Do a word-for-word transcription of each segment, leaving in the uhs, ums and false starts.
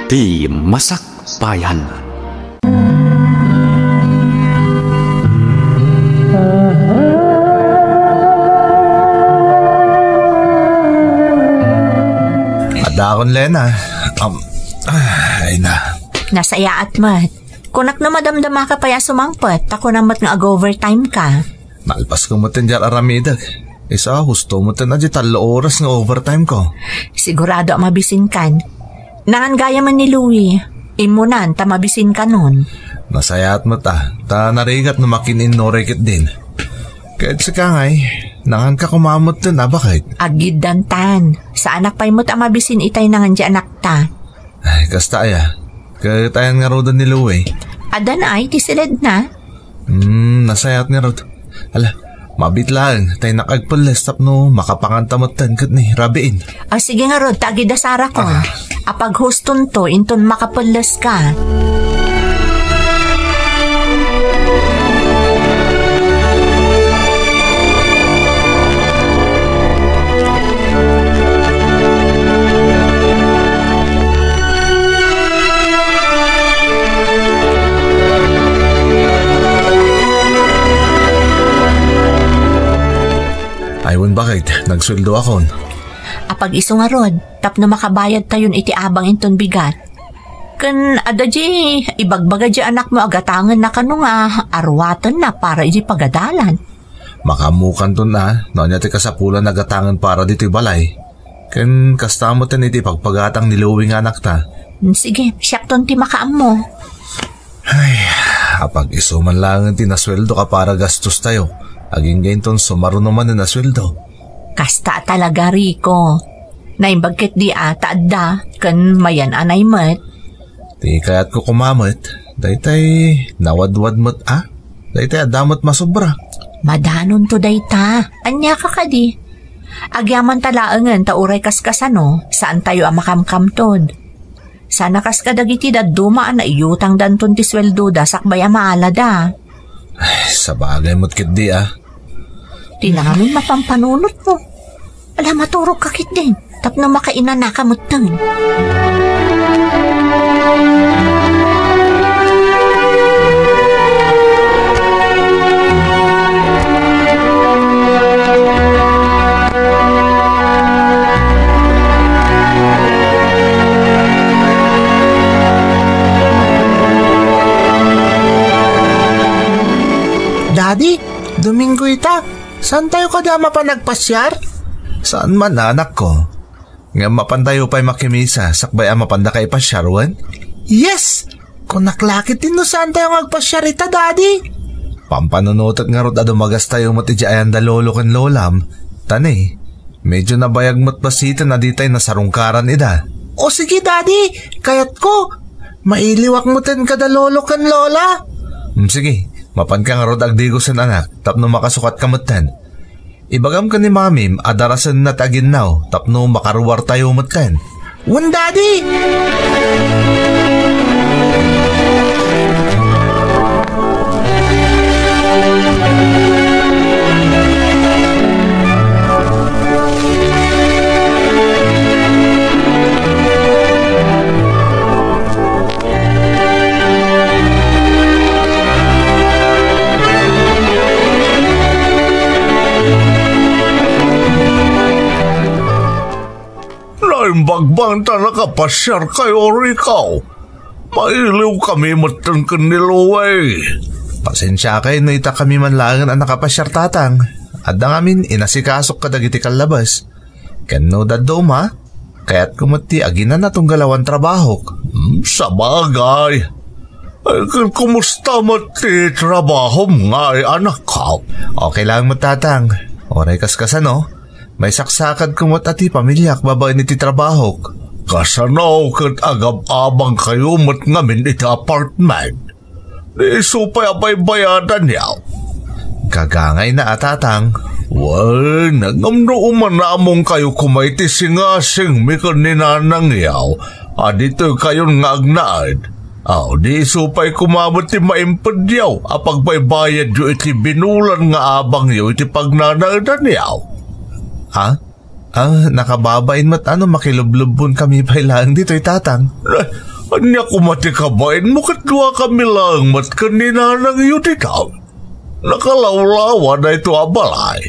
Ti Masakbayan. Adakon, Lena. Um, ay na. Nasayaat met. Kunak no madamdamaka pay a sumangpet, ta kunam met nga ag-overtime ka. Nalpas ko met ti diay aramidek. Isu a husto met ti tallo oras nga overtime ko. Sigurado a mabisinkan. Nangan gayam ni Louie. Immunan ta mabisinkanon. Nasayaat met a, ta narigat no makin-innuray ketdin. Ket sika ngay, nanganka koma met a baket. Agiddantan. Saanak pay met a mabisin itay nangan diay anakta. Ay, kasta aya. Ket ayan ngaruden ni Louie? Addan ay ti siledna. Hmm, nasayaat ngarud. Ala, mabiit laeng, ta innak agpelles tapno makapanganta metten ket ni rabiin. Ah, sige ngarud, ta agidasarako. Ah. Apaghustonto inton makapelles ka. Ay, wen, baket, nagsueldoakon. Apag-isu ngarud, tapno makabayadtayon iti abang inton bigat. Ken adda diay ibagbaga diay anakmo a gatangenna kano nga aruatenna para iti pagadalan. Makaammokanton a, no ania ti kasapulan a gatangen para ditoy balay. Ken kasta metten iti pagpagatang ni Louie nga anakta. Hmm, sige, siakton ti makaammo. Ay, apag-isu man laengen ti nasueldoka para gastostayo. Agingga inton sumaruno manen a sueldo. Kasta a talaga, Rico. Naimbag ketdi a ta adda, ken mayan a nay met. Ti kayatko koma met, daytay nawadwad met a, daytay adda met masobra. Madanonto dayta. Ania ka kadi? Agyamanta laengen ta uray kaskasano, saantayo a makamkamtod. Sana kas kadagiti dadduma a naiyutangdanton ti sueldoda sakbay a maalada. Ay, sabagay met ketdi a. Ti nangamin mapampanunotmo. Ala, maturogka ketdin, tapno makainanaka metten. Daddy, Domingo ita. Saantayo kadi a mapan agpasiar? Saan man, anakko. Ngem mapantayo pay makimisa sakbay a mapandaka ipasiar, wen? Yes! Kunak la ketdin no saantayo nga agpasiar ita, Daddy. Pampanunotek ngarud a dumagastayo met idiay ayan da lolo ken lolam. Ta ni, medyo nabayag met basiten a ditay nasarungkaran ida. O sige, Daddy, kayatko. Mailiwak metten kada lolo ken lola. Hmm, sige, mapanka ngarud agdigosen, anak, tapno makasukatka metten. Ibagam ken ni mamim a darasenna ti aginnaw tapno makaruartayo metten. Wen, Daddy! Naimbag man ta nakapasiarkayo, Rico. Mailiwkami metten ken ni Louie. Pasensiakay no ita kami man laengen a nakapasiar, tatang. Adda ngamin inasikasok kadagiti kallabas. Ken no dadduma, kayatko met ti aginana tunggal awan trabahok. Hmm, sabagay. Ay, ken kumusta met ti trabahom ngay, anak? Okay lang met, tatang. Uray kaskasano, maisaksakadko met a ti pamiliak babaen iti trabahok. Kasano ket agab-abangkayo met ngamin iti apartment? Di isu pay a baybayadanyo. Gagangayna a, tatang. Wen, ngem no umanamongkayo koma iti singasingmi ken ni nanangyo a ditoykayon nga agnaed, aw, di isu pay koma met ti maimpedyo a pagbaybayadyo iti binulan nga abangyo iti pagnanaedanyo? Ha? Ah, nakababain met a no makilublubbonkami pay laeng ditoy, tatang. Eh, Ania koma ti kabainmo ket duakami laeng met ken ni nanangyo dita? Nakalawlawa daytoy a balay.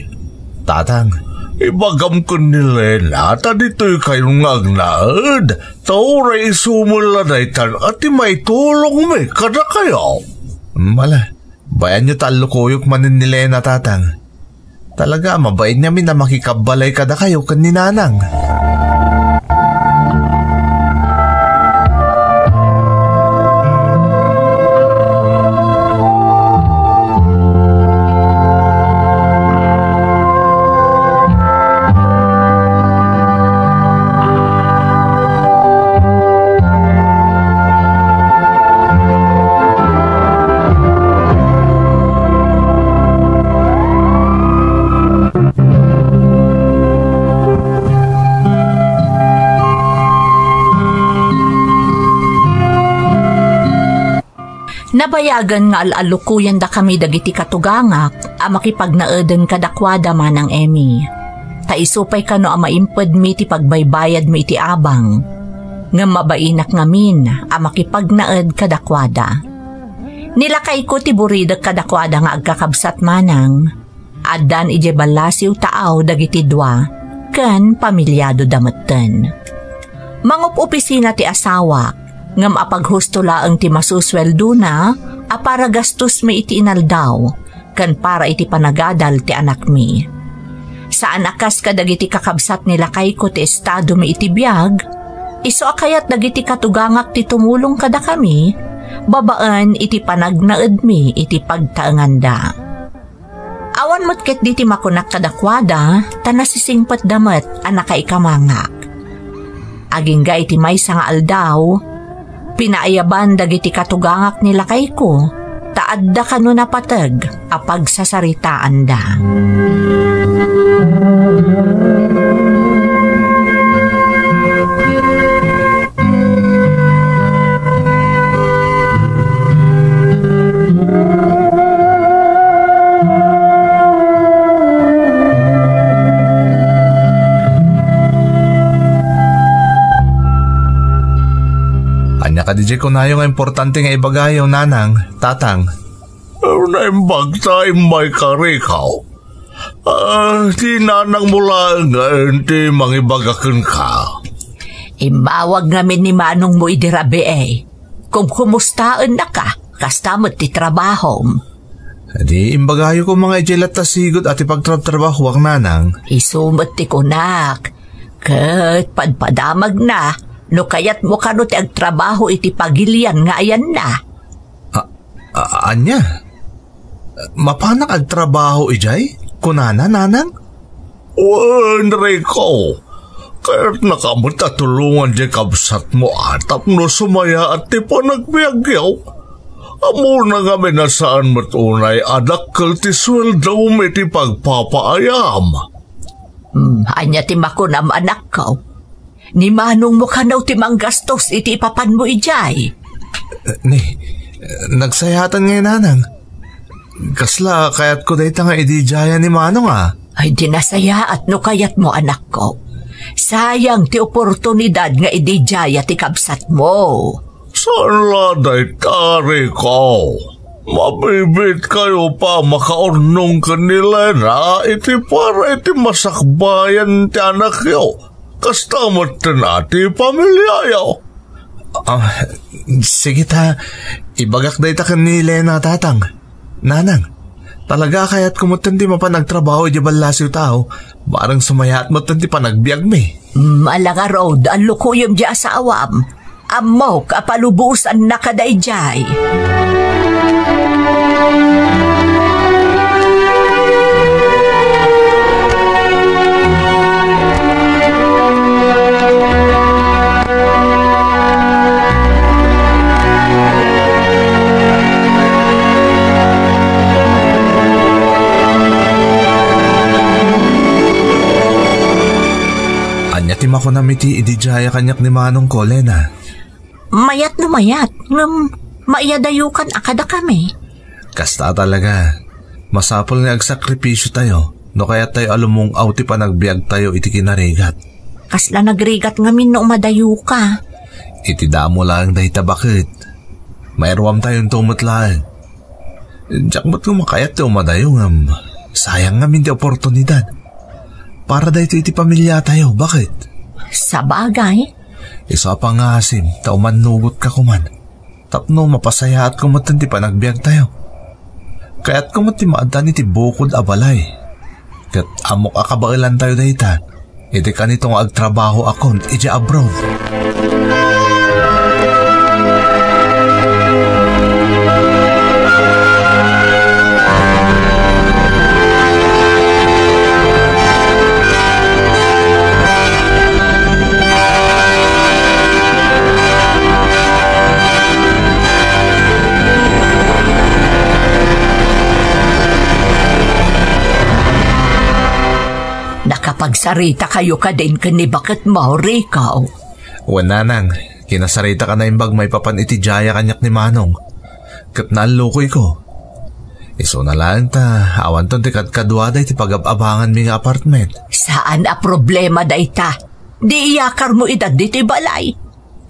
Tatang. Ibagam ken ni Lena ta ditoykayon nga agnaed, ta uray isu met la daytan a ti maitulongmi kadakayo. Mala, bayanyo ta allukoyok manen ni Lena, Tatang. Talaga, mabain ngamin a makikabbalay kadakayo ken ni Nanang. Nabayagen nga al-allukoyendakami dagiti katugangak a makipagnaeden kadakuada, Manang Emmy. Ta isu pay kano a maimpedmi ti pagbaybayadmi iti abang, ngem mabainak ngamin a makipagnaed kadakuada. Ni lakayko ti buridek kadakuada nga agkakabsat, Manang. Addan idiay ballasiw taaw dagiti dua, ken pamiliadoda metten. Mangup-opisina ti asawak, ngem apaghusto laeng ti masusueldona a para gastosmi iti inaldaw ken para iti panagadal ti anakmi. Saan a kas kadagiti kakabsat ni lakayko ti estadomi iti biag, isu a kayat dagiti katugangak ti tumulong kadakami babaen iti panagnaedmi iti pagtaenganda. Awan met ketdi ti makunak kadakuada, ta nasisingpetda met a nakaikamangak. Agingga iti maysa nga aldaw, pinaayaban dagiti katugangak ni lakayko, ta adda kano napateg a pagsasaritaanda. Ania kadi diay kunayo nga importante nga ibagayo, Nanang, Tatang? Naimbag ta immay ka, Rico. Ah, ti nanangmo laeng ngayen ti mangibaga kenka. Immawag ngamin ni manongmo idi rabii. Kumkumustaennaka, kasta met ti trabahom. Di imbagayo koma nga idiay latta sigud a ti pagtrabtrabahoak, Nanang. Isu met ti kunak. Ket padpadamagna no kayatmo kano ti agtrabaho iti pagilian nga ayanna. A-, a-, ania? Mapanak agtrabaho idiay? Kunana, Nanang? Wen, Rico. Kayatnaka met a tulongan diay kabsatmo a tapno sumayaat ti panagbiagyo. Ammona ngamin a saan met unay a dakkel ti sueldom iti pagpapaayam. Hmm, ania ti makunam, anakko? Ni manongmo kano ti manggastos iti ipapanmo idiay? Eh, ni, eh, nagsayaatan ngay, Nanang. Kasla kayatko dayta nga ididiaya ni manong, a. Ay, di nasayaat no kayatmo, anakko. Sayang ti oportunidad nga ididiaya ti kabsatmo. Saan la dayta, Rico? Mabibiit kayo pa makaurnong ken ni Lena iti para iti masakbayan ti anakyo. Kasta metten a ti pamiliayo. Ah, sige ta, ibagak dayta ken ni Lena, Tatang. Nanang, talaga a kayatko metten ti mapan agtrabaho idiay ballasiw taaw, bareng sumayaat metten ti panagbiagmi. Mala ngarud, allukoyem diay asawam. Ammok a palubosannaka daydiay. Ania ti makunam iti ididiaya kaniak ni manongko, Lena? Mayat no mayat, ngem maiyadayokan a kadakami. Kasta talaga. Masapul nga agsakripisio tayo no kayat tayo a lumung-aw ti panagbiag tayo iti kinarigat. Kasla nagrigat ngamin no umadayoka. Iti damo laeng dayta baket, mairuamtayonto met laeng. Diak met koma kayat ti umadayo ngem sayang ngamin ti oportunidad. Para daytoy iti pamiliatayo, baket? Sabagay. Isu a pangasim ta umannugotka koman. Tapno mapasayaatko metten ti panagbiagtayo. Kayatko met ti maaddan iti bukod a balay. Ket ammok a kabaelantayo dayta iti kanito nga agtrabahoakon idiay abroad. Nakapagsaritakayo kadin ken ni baketmo, Rico? Wen, nanang, kinasaritak a naimbag maipapan iti diay a kaniak ni Manong. Ket naallukoyko. Isuna laeng ta awanton ti kadkaduada iti pagab-abanganmi nga apartment. Saan a problema dayta. Di iyakarmo ida ditoy balay.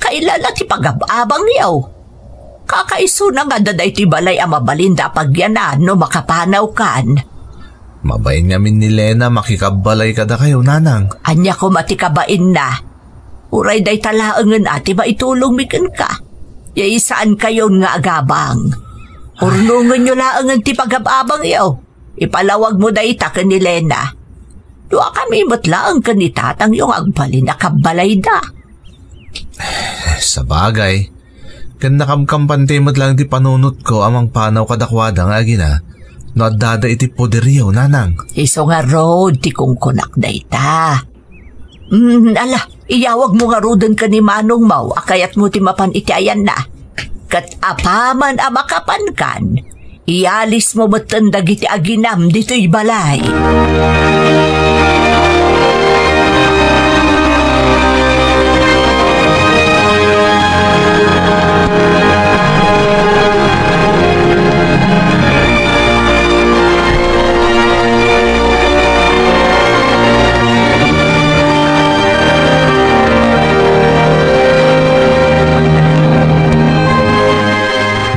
Kailala ti pagab-abangyo. Kakaisuna nga adda daytoy balay a mabalinda a pagyanan no makapanawkan. Mabain ngamin ni Lena makikabbalay kadakayo, nanang. Ania koma ti kabainna? Uray dayta laengen a ti maitulongmi kenka. Yay, saankayon nga agabang. Urnongenyo laengen ti pagab-abangyo. Ipalawagmo dayta ken ni Lena. Duakami met laeng ken ni tatangyo nga agbalin a kabbalayda. Sabagay, ken nakamkampanti met laeng ti panunotko a mangpanaw kadakuada nga agina no addada iti poderyo, nanang. Isu ngarud ti kunkunak dayta. Mm, ala, iyawagmo ngaruden ken ni manongmo a kayatmo ti mapan iti ayanna. Ket apaman a makapankan, iyalismo metten dagiti aginam ditoy balay.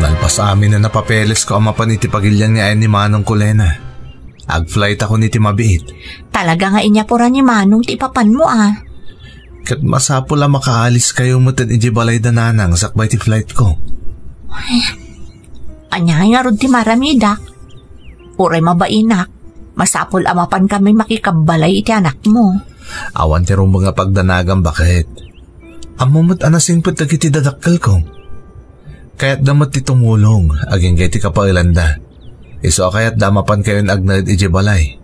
Nalpas amin a napapelesko a mapan iti pagilian nga ayan ni manongko, Lena. Agflight ako iti mabiit. Talaga nga inyapura ni Manong ti ipapanmo, a. Ket masapul a makaaliskayo metten idiay balay da Nanang sakbay ti flightko. Ay, ania ngarud ti maaramidak? Uray mabainak, masapul a mapankami makikabbalay iti anakmo. Awan ti rumbeng a pagdanagam, baket. Ammom met a nasingpet dagiti dadakkelko. Kayatda met ti tumulong agingga iti kapaelanda. Isu a kayatda a mapankayon agnaed idiay balay.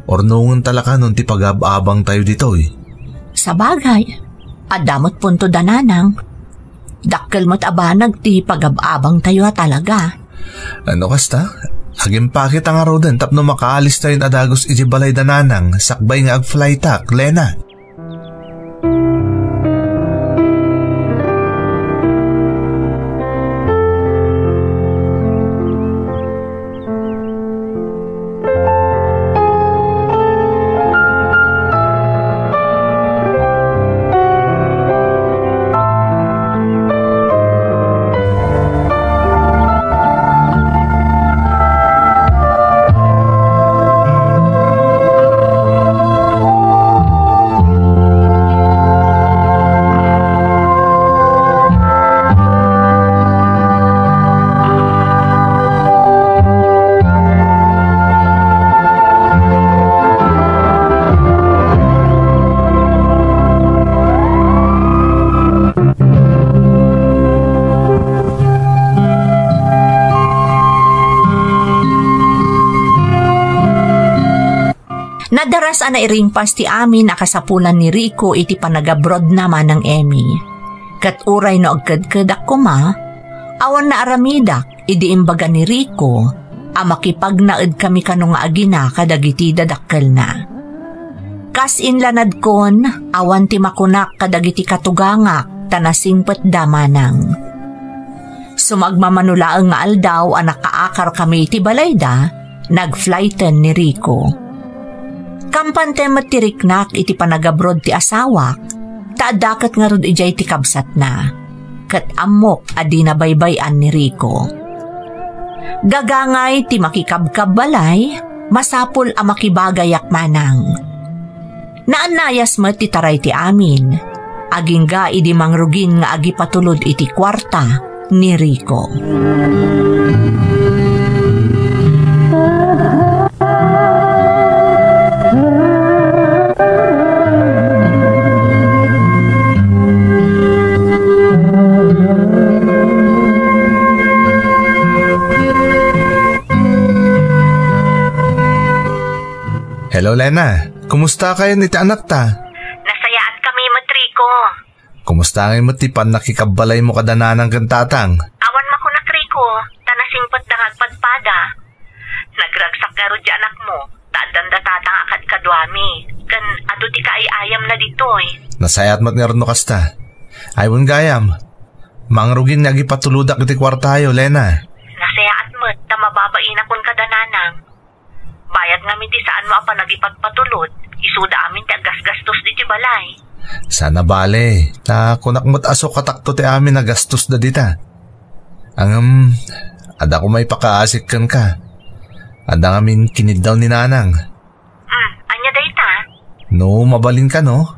Urnongenta la kanon ti pagab-abangtayo ditoy. Sabagay, adda met punto da Nanang. Dakkel met a banag ti pagab-abangtayo a talaga. No kasta, agimpaketa ngaruden tapno makaalistayon a dagus idiay balay da Nanang sakbay nga agflightak, Lena. Nadaras a nairingpas ti amin a kasapulan ni Rico iti panagabrodna, Manang Emmy. Ket uray no agkedkedak koma, awan naaramidak idi imbaga ni Rico a makipagnaedkami kano nga agina kadagiti dadakkelna. Kas inlanadkon, awan ti makunak kadagiti katugangak ta nasingpetda manang. Sumagmamano laeng nga aldaw a nakaakarkami iti balayda, nagflighten ni Rico. Kampante met ti riknak iti panagabrod ti asawak, ta Adda ket ngarud idiay ti kabsatna, ket ammok a dina baybay-an ni Rico. Gagangay ti makikabkabbalay, masapul a makibagayak manang. Naannayas met ti taray ti amin, agingga idi mangrugin nga agipatulod iti kuarta ni Rico. Hello, Lena. Kumusta kayon iti anakta? Nasayaat kami met, Rico. Kumusta ngay met ti pannakikabbalaymo kada nanang ken tatang? Awan makunak, Rico, ta nasingpetda nga agpadpada. Nagragsak ngarud ti anakmo, ta addanda tatang a kadkaduami, ken adu ti kaay-ayamna ditoy. Nasayaat met ngarud no kasta. Ay, wen gayam, mangrugin nga agipatulodak iti kuartayo, Lena. Nasayaat met ta mababainakon kada nanang. Bayat ngamin ti saanmo a panagipatpatulod, isuda amin ti aggasgastos ditoy balay. Saan a bale, ta kunak met a sukatakto ti amin a gastos da dita. Ngem, adda koma ipakaasik kenka. Adda ngamin kiniddaw ni nanang. Hmm, ania dayta? No, mabalinka, no?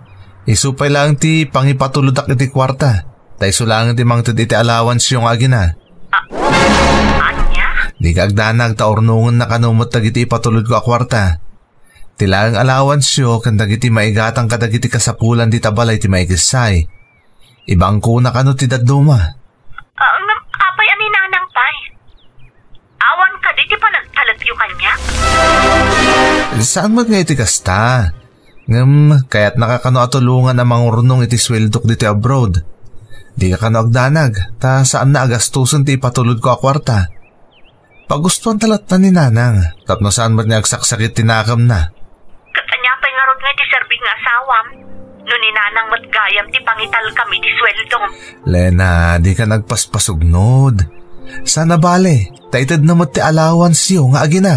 Isu pay laeng ti pangipatulodak iti kuarta. Ta isu laeng ti mangted iti allowanceyo nga agina. A-, ania? Dika agdanag ta urnongenna kano met dagiti ipatulodko a kuarta. Ti laeng allowanceyo ken dagiti maigatang kadagiti kasapulan dita balay ti maikessay. Ibangkona kano ti dadduma. Ah, ngem apay a ni nanang pay? Awan kadi ti panagtalekyo kaniak? Saan met nga iti kasta? Ngem, kayatnaka kano a tulongan a mangurnong iti sueldok ditoy abroad. Dika kano agdanag, ta saanna a gastosen ti ipatulodko a kuarta. Pagustuanta latta ni nanang, tapno saan met nga agsaksakit ti nakemna. Ket ania pay ngarud nga iti serbik nga asawam? No ni nanang met gayam ti pangitalkam iti sueldom. Lena, dika nagpaspasugnod. Saan a bale, ta itedna met ti allowanceyo nga agina.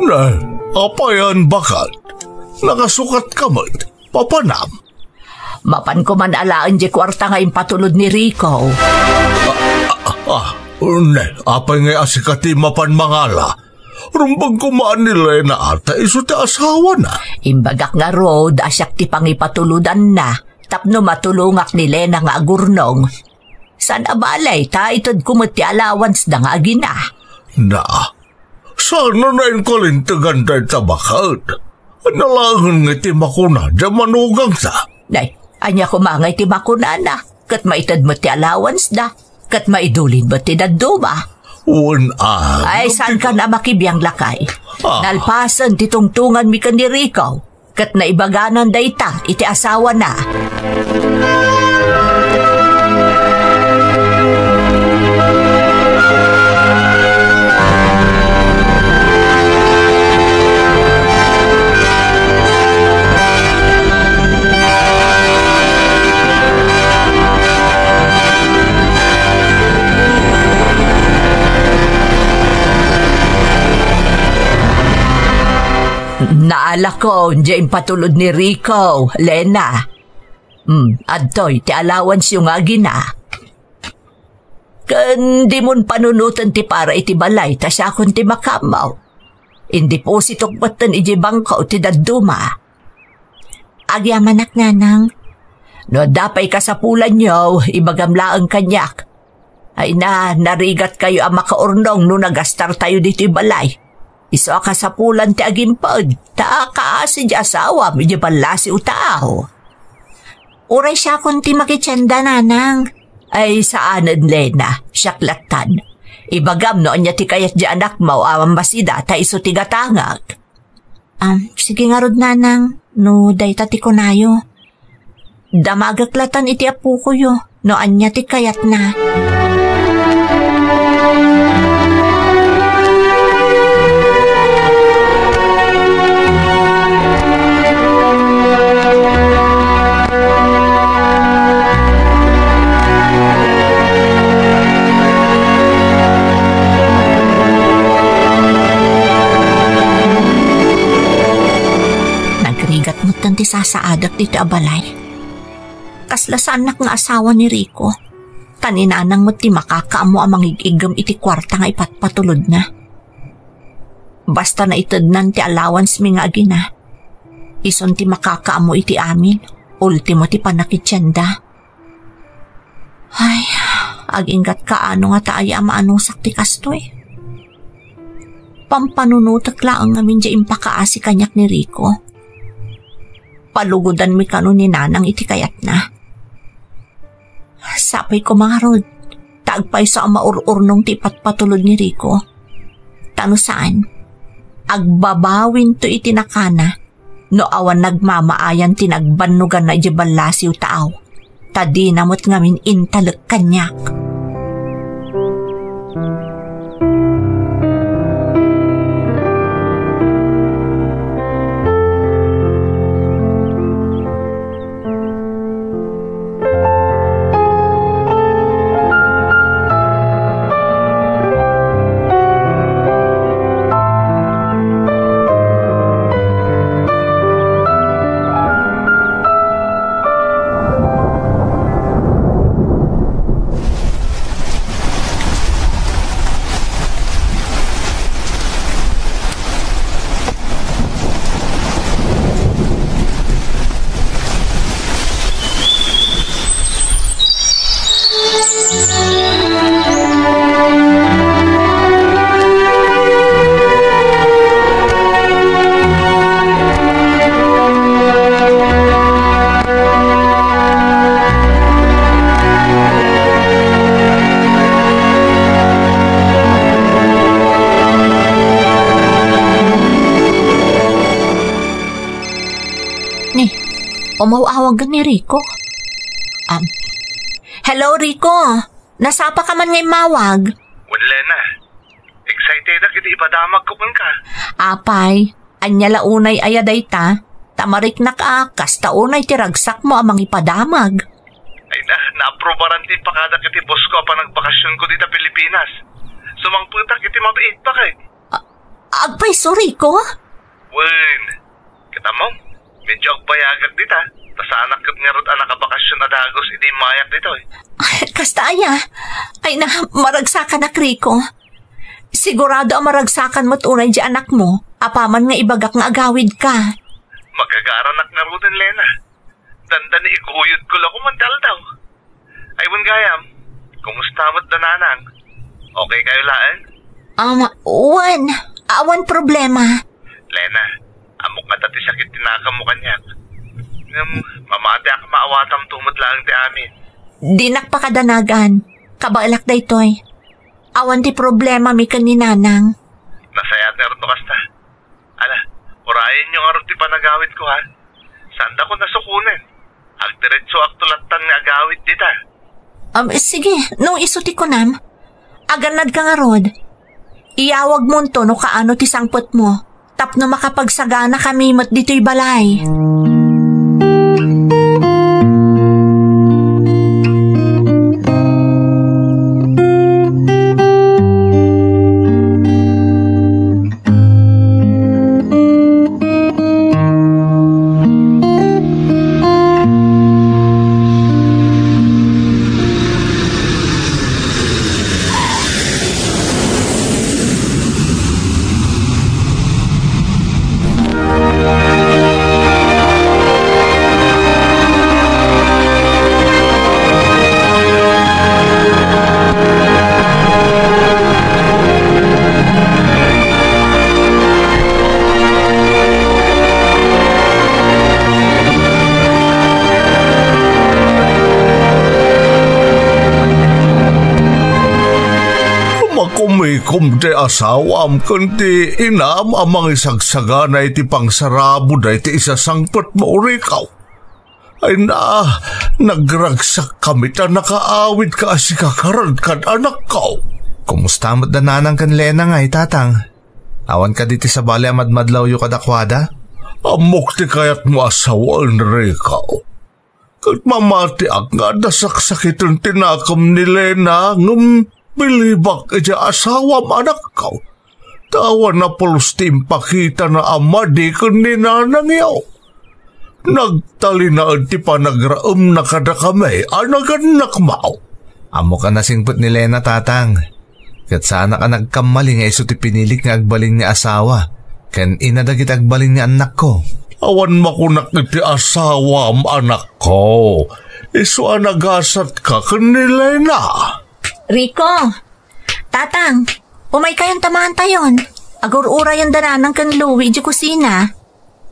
Ne, apay a baket? Nakasukatka met. Papanam? Mapanko man alaen diay kuarta nga impatulod ni Rico. Ah, ah, ah, ne, apay ngay a sika ti mapan mangala? Rumbeng koma ni Lena ta isu ti asawana. Imbagak ngarud a siak ti pangipatulodanna tapno matulongak ni Lena nga agurnong. Saan a bale, ta itedko met ti allowance da nga agina. Na, saan a nainkalintegan dayta baket? Ania laengen nga iti makuna diay manugangta? Nay, ania koma nga iti makunana? Ket maited met ti allowance da. Ket maidulin met ti dadduma. Wen a, Ay, no, saan ti- ka na makibiang, lakay? Ah. Nalpasen ti tungtunganmi ken ni Rico. Ket naibaganan dayta iti asawana. Naalakon diay impatulod ni Rico, Lena. Hmm, adtoy ti allowance-yo nga agina. Ken dimon panunoten ti para iti balay ta siakon ti makaammo. Indepositok metten idiay bangko ti dadduma. Agyamanak, nanang. No adda pay kasapulanyo, ibagam laeng kaniak. Ay na, narigatkayo a makaurnong no nagastartayo ditoy balay. Isu a kasapulan ti agimped, ta kaasi ti asawam idiay ballasiw taaw. Uray siakon ti makitienda, nanang. Ay, saanen, Lena, siak lattan. Ibagam no ania ti kayat ti anakmo a masida ta isu ti gatangak. Ah, sige ngarud, nanang, no dayta ti kunayo. Damagek lattan iti apokoyo. no ania ti kayatna. Nagrigat metten ti sasaadek ditoy a balay. Kasla saannak nga asawa ni Rico. Ta ni Nanang met ti makakaammo a mangig-iggem iti kuarta nga ipatpatulodna. Basta naitednan ti allowance mi nga agina, isun ti makakaammo iti amin, ultimo ti pannakitienda. Ay, aginggatka no nga ta aya a maanusak ti kastoy. Pampanunotek laeng ngamin diay impakaasi kaniak ni Rico. Palugodanmi kano ni Nanang iti kayatna. Sapay koma ngarud, ta agpayso a maur-urnong ti ipatpatulod ni Rico. Ta no saan, agbabawinto iti nakana no awan nagmamaayan ti nagbannoganna idiay ballasiw taaw, ta dina met ngamin intalek kaniak. Ni, umaw-awag ni Rico. Um, hello, Rico. Nasapa ka man nga immawag? Wen, Lena. Excited ak iti ipadamagko kenka. Apay, ania la unay aya dayta? Ta mariknak a, kasta unay ti ragsakmo a mangipadamag. Ay na, naaprubaran ti impakadak iti boss ko a panagbakasionko dita Pilipinas. Sumangpetak iti mabiit, baket. A-, agpayso, Rico? Wen, ket ammom, medyo agbayagak dita, ta saanak ket ngarud a nakabakasion a dagus idi immayak ditoy. Ay, kasta aya? Ay na, maragsakanak, Rico. Sigurado a maragsakan met unay di anakmo, apaman nga ibagak nga agawidka. Magagaranak ngaruden, Lena. Dandani iguyodko la koma ti aldaw. Ay, wen gayam, kumusta met da Nanang? Okay kayo laeng? Um, wen, awan problema. Lena, ammok nga adda ti sakit ti nakammo kaniak. Ngem, mamatiak a maawatamto met laeng ti amin. Dinak pakadanagan. Kabaelak daytoy. Awan ti problemami ken ni Nanang. Nasayaat ngarud no kasta. Ala, urayenyo ngarud ti panagawidko, ha? Saandakon a sukonen. Agdiretsoakto lattan nga agawid dita. Um, sige, no isu ti kunam. Agannadka ngarud. Iyawagmonto no kaano ti sangpetmo. Tapno makapagsaganakami met ditoy balay. Makumikom ti asawam ken ti inam a mangisagsagana iti pangsarabud daydi isasangpetmo, Rico. Ay na, nagragsakkami ta nakaawidka a sika karad kad anakko. Kumusta met da nanang ken Lena ngay, tatang? Awan kadi ti sabali a madmadlawyo kadakuada? Ammok ti kayatmo a sawen, Rico. Ket mamatiak nga adda saksakiten ti nakem ni Lena, ngem bilibak idiay asawam, anakko. Ta awan a pulos ti impakitana a madi ken ni nanangyo. Nagtalinaed ti panagraemna kadakami a nagannakmo. Ammok a nasingpet ni Lena, tatang. Ket saanak a nagkammali nga isu ti pinilik nga agbalin nga asawa ken ina dagiti agbalin nga annakko. Awan makunak iti asawam, anakko. Isu a nagasatka ken ni Lena. Rico, Tatang, umaykayon ta maantayon. Agur-urayen da nanang ken Louie idiay kusina.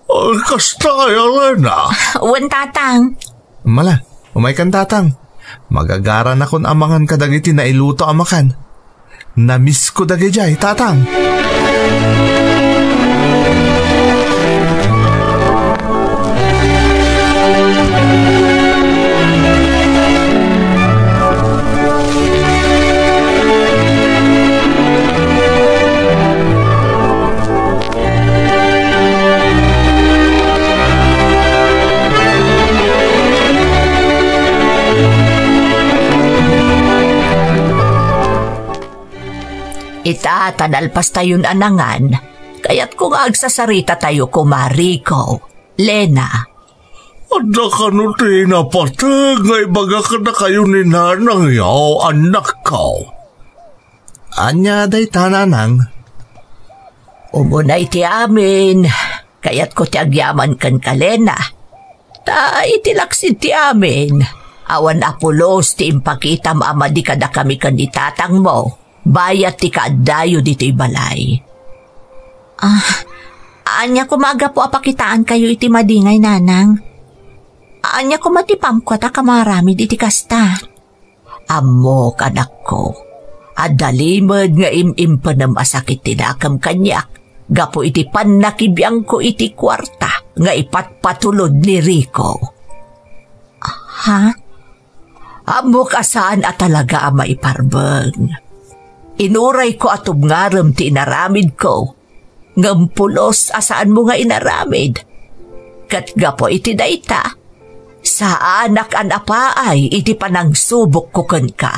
Ay, kasta, Elena. Wen, tatang. Mala, umaykan, tatang. Magagaranakon a mangan kadagiti nailuto a makan. Namisko dagidiay, tatang. Ita ta nalpastayon a nangan, kayatko nga agsasaritatayo koma, Rico, Lena. Adda kano ti napateg nga ibaga kadakayo ni nanangyo, annakko? Ania dayta, nanang? Umuna iti amin, kayatko ti agyaman kenka, Lena. Ta iti laksid ti amin, awan a pulos ti impakitam a madi kadakami ken ni tatangmo, bayat ti kaaddayo ditoy balay. Ah, ania koma a gapu a pakitaankayo iti madi ngay, nanang? Ania koma ti pamko a ta kamaramid iti kasta? Ammok, anakko, adda limed nga im-impenem a sakit ti nakem kaniak gapu iti pannakibiangko iti kuarta nga ipatpatulod ni Rico. Ha? Ammok a saan a talaga a maiparbeng. Inurayko a tubngarem ti inaramidko, ngem pulos a saanmo nga inaramid. Ket gapu iti dayta, saanak a napaay iti panangsubokko kenka.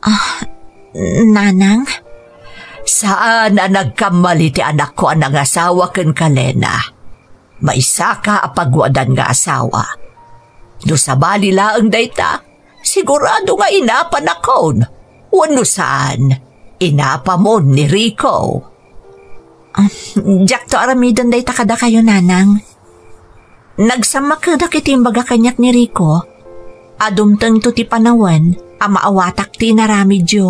Ah, nanang? Saan a nagkammali ti anakko a nangasawa kenka, Lena. Maysaka a paguadan nga asawa. No sabali laeng dayta, sigurado nga inapanakon. Wenno saan, inapamon ni Rico. Ah, diakto aramiden dayta kadakayo, nanang. Nagsammakedak iti imbaga kaniak ni Rico a dumtengto ti panawen a maawatak ti inaramidyo.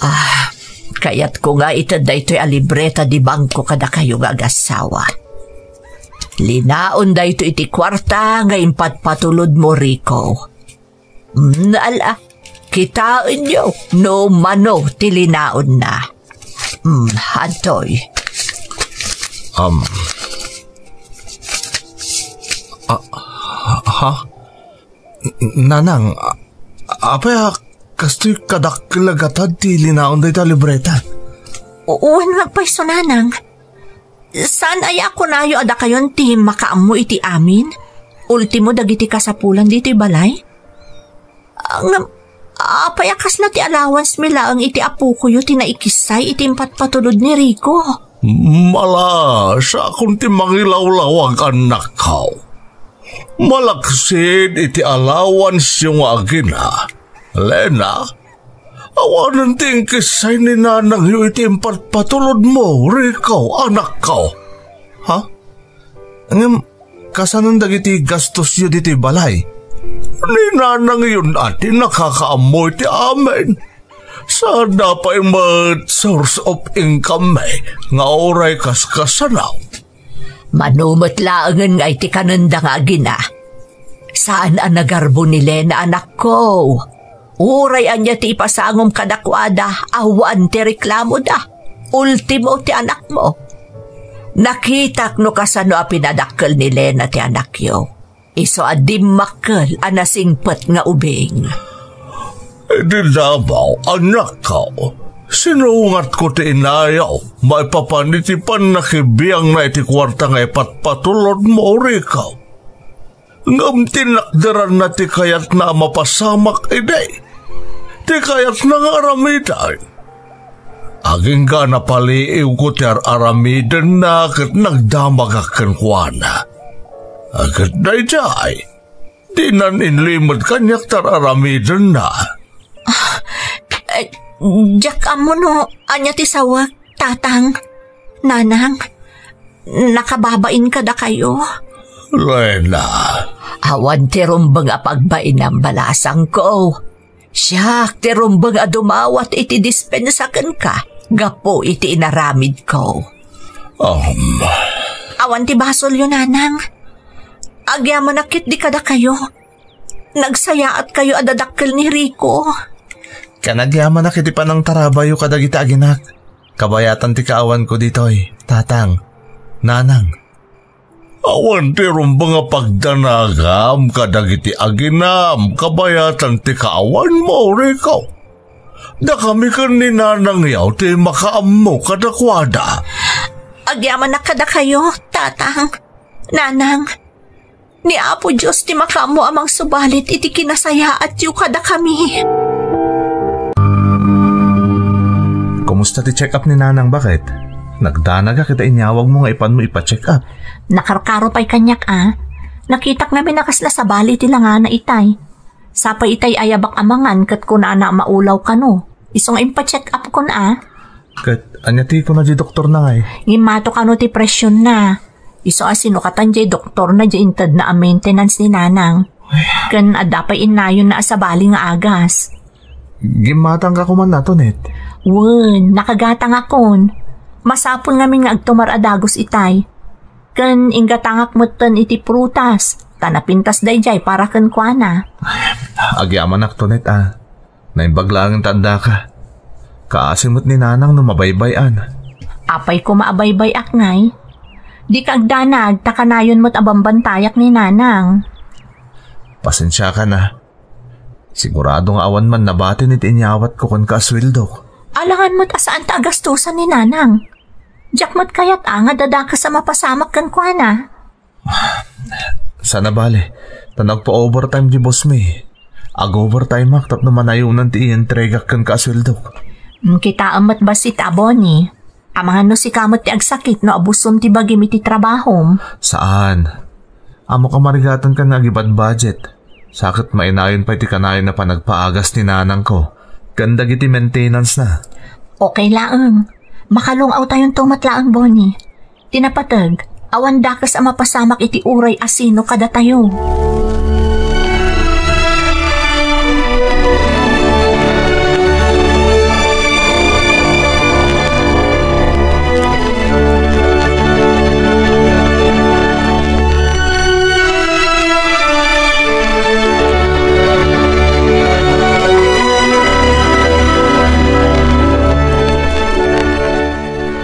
Ah, kayatko nga ited daytoy a libreta di bangko kadakayo nga agassawa. Linaon daytoy iti kuarta nga impatpatulodmo, Rico. Mm, ala, kitaenyo no mano ti linaonna. Mm, adtoy. Um. Ah, ha? N-, nanang, a-, apay a kastoy kadakkel a gatad ti linaon dayta libreta? Wen, agpayso, nanang. Saan aya a kunayo a dakayon ti makaammo iti amin? Ultimo dagiti kasapulan ditoy balay? Ngem, apay a kasla ti allowance mi laeng iti apokoyo ti naikissay iti impatpatulod ni Rico? Mala, sakon ti mangilawlawag, annakko. Malaksid iti allowance-yo nga agina, Lena, awanen ti inkissay ni nanangyo iti impatpatulodmo, Rico, anakko. Ha? Ngem, kasanon dagiti gastosyo ditoy balay? Ni nanangyon a ti nakakaammo iti amin. Saanna pay met source of income-mi nga uray kaskasano. Mano met laengen nga iti kanenda nga agina. Saan a nagarbo ni Lena, anakko. Uray ania ti ipasangom kadakuada, awan ti reklamoda. Ultimo ti anakmo. Nakitak no kasano a pinadakkel ni Lena ti anakyo. Isu a dimmakkel a nasingpet nga ubing. Idi damo, anakko, sinungatko ti inayo maipapan iti pannakibiangna iti kuarta nga ipatpatulodmo, Rico. Ngem tinakderanna ti kayatna a mapasamak idi. Ti kayatna nga aramiden. Agingga napaliiwko ti ar-aramidenna ket nagdamagak kenkuana. Ket daydiay, dinan inlimed kaniak ti ar-aramidenna. Eh, diak ammo no ania ti sawek, Tatang, Nanang. Nakababain kadakayo. Lena. Awan ti rumbeng a pagbainam, balasangko. Siak ti rumbeng a dumawat iti dispensa kenka gapu iti inaramidko. Um. Awan ti basolyo, Nanang. Agyamanak ketdi kadakayo. Nagsayaatkayo a dadakkel ni Rico. Ken agyamanak iti panangtarabayo kadagiti aginak. Kabayatan ti kaawanko ditoy, Tatang, Nanang. Awan ti rumbeng a pagdanagam kadagiti aginam kabayatan ti kaawanmo, Rico. Dakami ken ni Nanangyo ti makaammo kadakuada. Agyamanak kadakayo, Tatang, Nanang. Ni Apo Dios ti makaammo a mangsubalit iti kinasayaatyo kadakami. Kumusta ti check-up ni Nanang, baket? Nagdanagak ita inyawagmo nga ipanmo ipa-check-up. Nakarkaro pay kaniak a. Nakitak ngamin a kasla sabali ti langana itay. Sa pay itay ayabak a mangan ket kunana a maulaw kano. Isu nga impa-check-up kon a. Ket ania ti kuna diay doktorna ngay? Ngimmato kano ti presionna. Isu a sinukatan diay doktorna diay intedna a maintenance ni Nanang. Ken adda pay innayonna a sabali nga agas. Gimmatangka koman, Tonet? Wen, nakagatangakon. Masapul ngamin nga agtumar a dagus itay. Ken inggatangak metten iti prutas, ta napintas daydiay para kenkuana. Agyamanak, Tonet, a. Naimbag laeng ta addaka. Kaasi met ni Nanang no mabaybay-an. Apay koma a baybay-ak ngay? Dika agdanag ta kanayon met a bambantayak ni Nanang. Pasensiakan a. Sigurado nga awan man nabatin iti inyawatko kenka a sueldok. Alangan met a saanta a gastusan ni Nanang. Diak met kayat a nga dadakes a mapasamak kenkuana. Saan a bale, ta nagpa-overtime ti boss mi. Ag-overtimeak tapno manayonan ti ientregak kenka a sueldok. Mm, kitaem met bassit a, Bonnie. Amangan no sika met ti agsakit no abusom ti bagim iti trabahom. Saan. Ammok a marigatankan nga agibadbudget. Sa ket mainayon pay ti kanayon a panagpaagas ni nanangko ken dagiti maintenance-na. Okay laeng. Makalung-awtayonto met laeng, Bonnie. Ti napateg, awan dakes a mapasamak iti uray a sino kadatayo.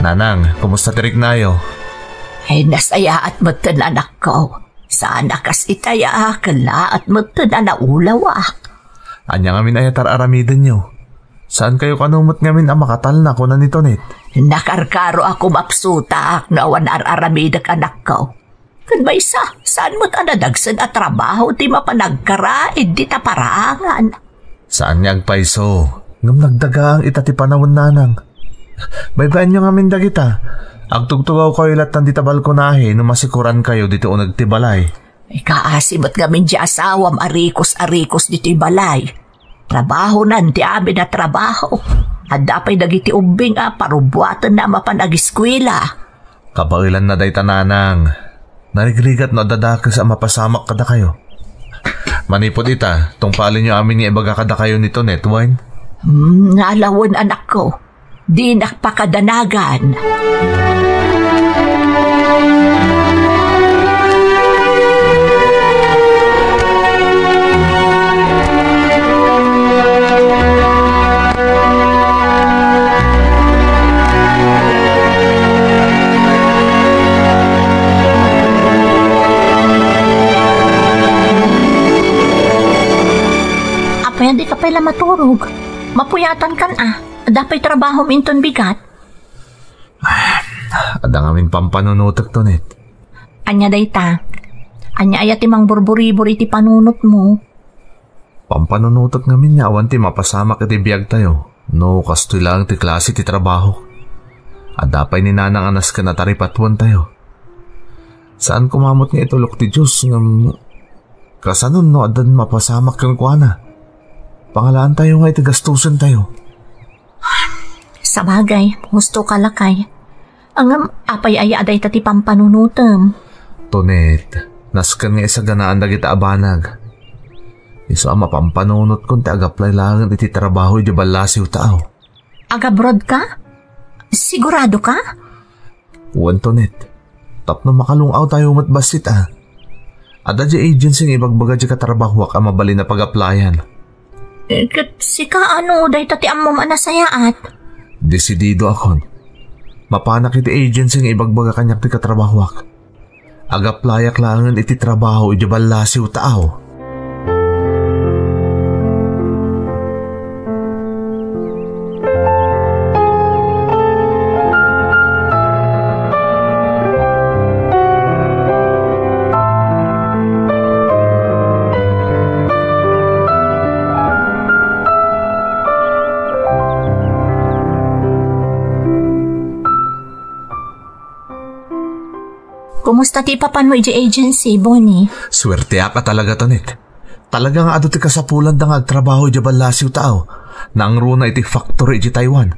Nanang, kumusta ti riknayo? Ay, nasayaat metten, anakko. Saan a kas itay a kellaat metten a naulawak. Ania ngamin aya ti ar-aramidenyo? Saankayo kano met ngamin a makatalna, kuna ni Tonet. Nakarkaro a kumapsutak no awan ar-aramidek, anakko. Ken maysa, saan met a nadagsen a trabaho ti mapan agkaraid dita paraangan. Saan nga agpayso, ngem nagdagaang ita ti panawen, nanang. Baybayanyo ngamin dagita. Agtugtugawkayo lattan dita balkonahe no masikurankayo ditoy uneg ti balay. Ikaasi met ngamin ti asawam a rikos a rikos ditoy balay. Trabahonan ti amin a trabaho. Adda pay dagiti ubbing a parubbuatenna a mapan agiskuela. Kabaelanna dayta, nanang. Narigrigat no adda dakes a mapasamak kadakayo. Manipud ita, tungpalenyo amin nga ibaga kadakayo ni Tonet, wen? Hmm, nalawen, anakko. Dinak pakadanagan. la maturog. Mapuyatankan a. Adda pay trabahom inton bigat. Adda ngamin pampanunotek, Tonet. Ania dayta? Ania aya ti mangburburibor iti panunotmo? Pampanunotek ngamin nga awan ti mapasamak iti biagtayo no kastoy laeng ti klase ti trabaho. Adda pay ni Nanang a nasken a taripatuentayo. Saan koma met nga itulok ti Dios ngem kasano no addan mapasamak kenkuana? Pangalaantayo nga iti gastosentayo. Sabagay, husto ka, lakay. Ngem apay aya a dayta ti pampanunotem? Tonet, nasken nga isaganaan dagita a banag. Isu a mapampanunotkon ti agaplay laengen iti trabaho idiay ballasiw taaw. Agabroad ka? Sigurado ka? Wen, Tonet. Tapno makalung-awtayo met bassit a. Adda diay agency nga ibagbaga diay katrabahoak a mabalin a pagaplayan. Eh, ket sika, ano dayta ti ammom a nasayaat? Desididoakon. Mapanak iti agency nga ibagbaga kaniak ti katrabahoak. Agaplayak laengen iti trabaho idiay ballasiw taaw. Kumusta ti ipapanmo idiay agency, Bonnie? Suerteak a talaga, Tonet. Talaga nga adu ti kasapulanda nga agtrabaho idiay ballasiw taaw. Nangruna iti factory idiay Taiwan.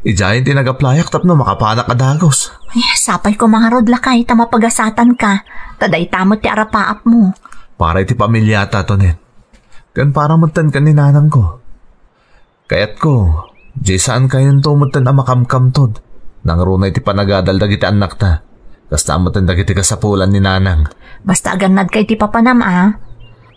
Idiayen ti nagaplayak tapno makapanak a dagus. Ay, sapay koma ngarud, lakay, ta mapagasatan ka. Ta dayta met ti arapaapmo. Para iti pamilyata, Tonet. Ken para metten ken ni nanangko. Kayatko, diay saankayonto metten a makamkamtod. Nangruna iti panagadal dagiti annakta. Kasta metten dagiti kasapulan ni nanang. Basta agannadka iti papanam a.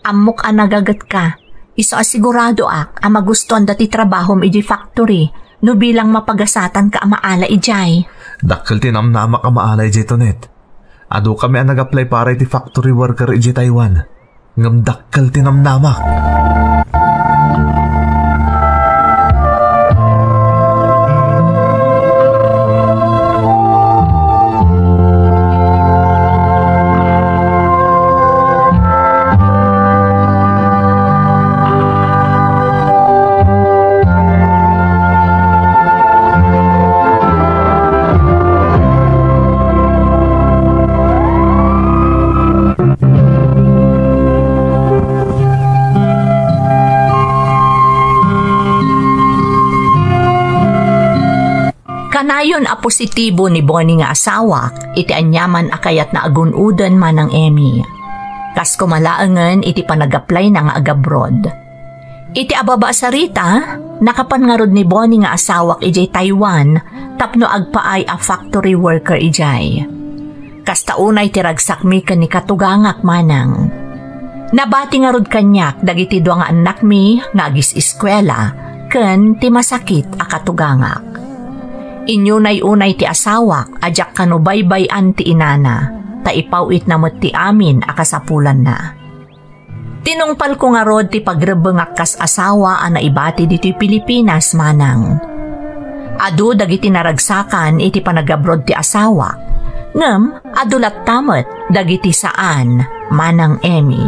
Ammok a nagagetka. Isu a siguradoak a magustuanda ti trabahom idiay factory no bilang mapagasatanka a maala idiay. Dakkel ti namnamak a maala idiay, Tonet. Adukami a nag-apply para iti factory worker idiay Taiwan. Ngem dakkel ti namnamak. Kanayon a positibo ni Bonnie nga asawak iti aniaman a kayatna a gun-oden, Manang Emmy. Kas koma laengen iti panag-applyna nga agabroad. Iti ababa a sarita, nakapan ngarud ni Bonnie nga asawak idiay Taiwan tapno agpaay a factory worker idiay. Kasta unay ti ragsakmi ken ni katugangak, Manang. Nabati ngarud kaniak dagiti dua nga annakmi nga agis-eskuela ken ti masakit a katugangak. Inyunay unay ti asawak a diak kano baybay-an ti inana, ta ipaw-itna met ti amin a kasapulanna. Tinungpalko ngarud ti pagrebbengak kas asawa a naibati ditoy Pilipinas, Manang. Adu dagiti naragsakan iti panagabroad ti asawak, ngem adu latta met dagiti saan, Manang Emmy.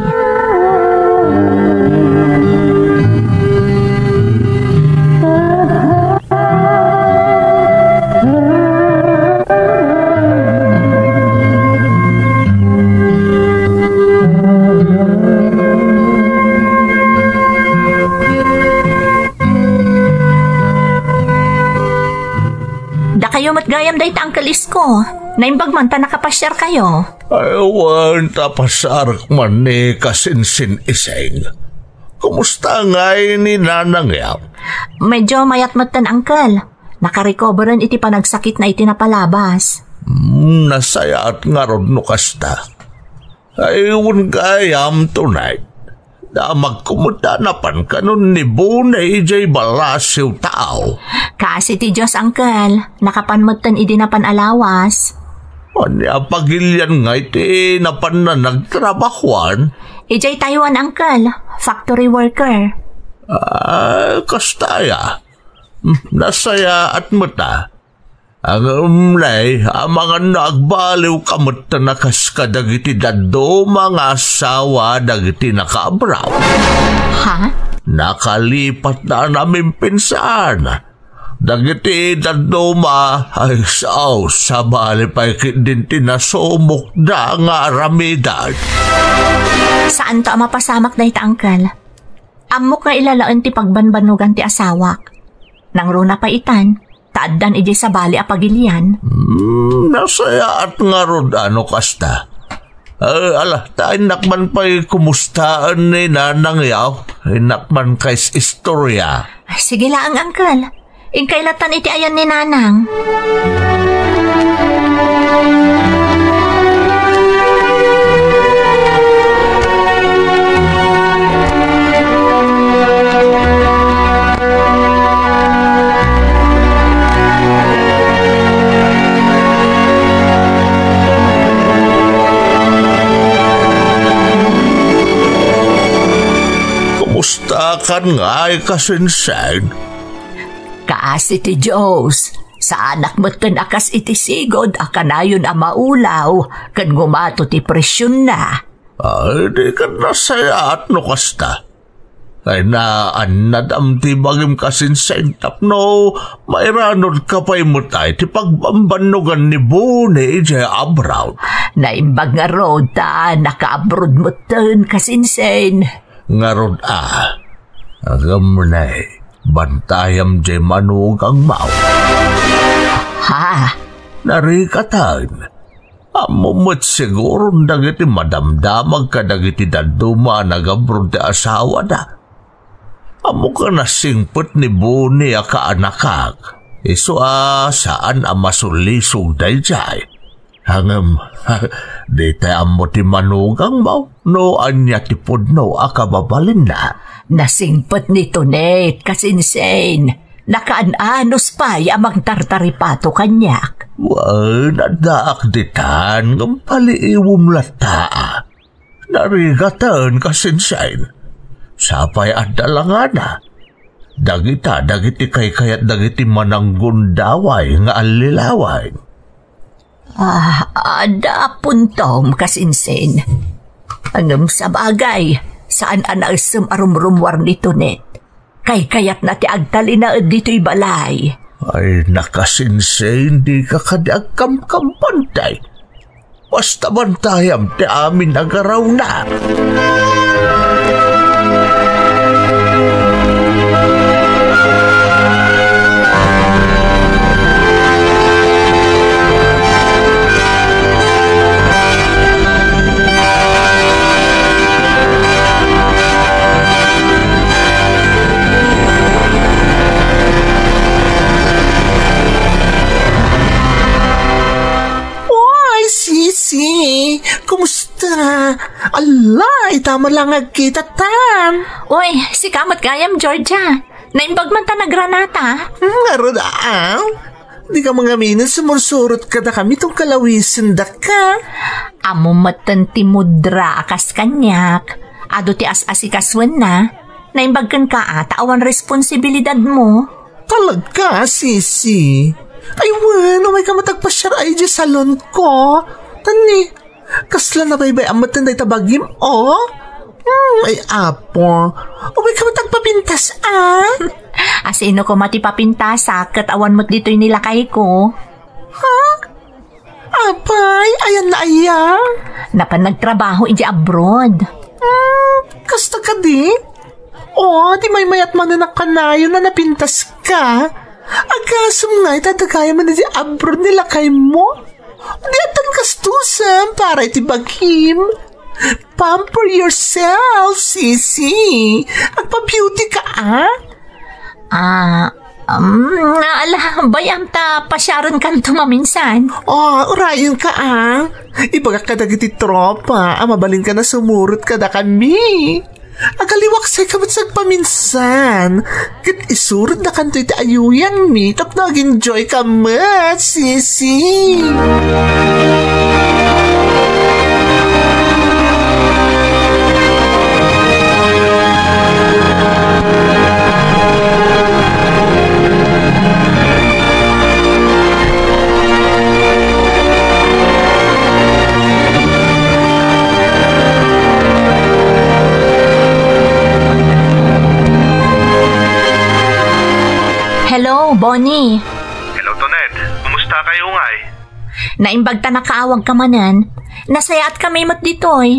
Dakayo met gayam dayta, Uncle Isko. Naimbag man ta nakapasiarkayo. Ay, wen, ta pasiarek man ni kasinsin-ising. Kumusta ngay ni Nanang, ya? Medyo mayat metten, Uncle. Nakarecoveren iti panagsakitna iti napalabas. Hmm, nasayaat ngarud no kasta. Ay, wen gayam, Tonet. Damagko met a napan kanon ni Bonnie idiay ballasiw taaw. Kaasi ti Dios, Uncle. Nakapan metten idi napan a lawas. Ania pagilian ngay ti napanna nagtrabahuan? Idiay Taiwan, Uncle. Factory worker. Ah, kasta aya. Hmm, nasayaat met a. Ngem nay, amangan no agbaliwka metten a kas kadagiti dadduma nga asawa dagiti nakaabroad. Ha? Nakalipatna a namimpinsan. Dagiti dadduma, ay sao, sabali pay ketdin ti nasumokda nga aramiden. Saanto a mapasamak dayta, Uncle. Ammok nga ilalaen ti pagbanbannogan ti asawak. Nangruna pay itan, ta addan idiay sabali a pagilian. Hmm, nasayaat ngarud a no kasta. Eh, ala, ta innak man pay kumustaen ni Nanang yaw. Innak man kais istorya. Ay, sige laeng, Uncle. Inkay latan iti ayan ni Nanang. Kumusta kan ngay, Kasinsen? Kaasi ti Dios, saanak metten a kas iti sigud a kanayon a maulaw ken ngumato ti presionna. Ay, di ket nasayaat no kasta. Ay, naannadam ti bagim, Kasinsen, tapno mairanodka pay met ay ti pagbambannogan ni Boni idiay abroad. Naimbag ngarud ta nakaabroad metten, Kasinsen. Ngarud a, ngem nay, bantayam diay manugangmo. Ha? Narikatan. Ammom met siguron dagiti madamdamag kadagiti dadduma a nagabroad ti asawada. Ammok a nasingpet ni Boni a kaanakak, isu a saan a masulisog daydiay. Ngem, ditay ammo ti manugangmo no ania ti pudno a kababalinna. Nasingpet ni Tonet, Kasinsen. Nakaan-anos pay a mangtartaripato kaniak. Wen, addaak ditan, ngem paliiwem latta. Narigaten, Kasinsen. Sapay adda langana. Dagita dagiti kaykayat dagiti mananggundaway nga allilawen. Ah, adda a puntom, Kasinsen. Ngem sabagay, saan a naessem a rumrummuar ni Tonet. Kaykayatna ti agtalinaed ditoy balay. Ay, Kasinsen, dika kadi agkamkampan, tay. Basta bantayam ti amin a garawna. Oy, Sisi! Kumusta? Ala, ita man lang agkitatan. Oy, sika met gayam, Georgia. Naimbag man ta nagranata. Hmm, ngarud, ah. Dika mangaminen, sumursurot kadakami tunggal awisendaka. Ammom metten ti mudra a kas kaniak. Adu ti as-asikasuenna. Naimbag kenka a ta awan responsibilidadmo. Talaga, Sisi? Ay, wen, umayka met agpasiar idiay salonko. Tan ni, kasla nabaybay-am metten dayta bagim, o? Hmm, ay, apo. Umayka met agpapintas, a? Asino koma ti papintasak ket awan met ditoy ni lakayko? Ha? Apay, ayanna aya? Napan nagtrabaho idiay abroad. Hmm, kasta kadi? O, di maymayat manen a kanayon a napintaska. Agasem ngay ta dagayamen idiay abroad ni lakaymo? Di addan gastusen para iti bagim. Pamper yourself, Sisi. Agpa-beauty ka, a? Ah, um, ala, bay-am ta pasiarenkanto maminsan. O, urayenka, a. Ibagak kadagiti tropa a mabalinka a sumurot kadakami. Agaliwaksayka met sa agpaminsan. Ket isurotdakanto iti ayuyangmi tapno ag-enjoyka met, Sisi. Bonnie. Hello, Tonet. Kumusta kayo ngay? Naimbag ta nakaawag ka manen. Nasayaat kami met ditoy.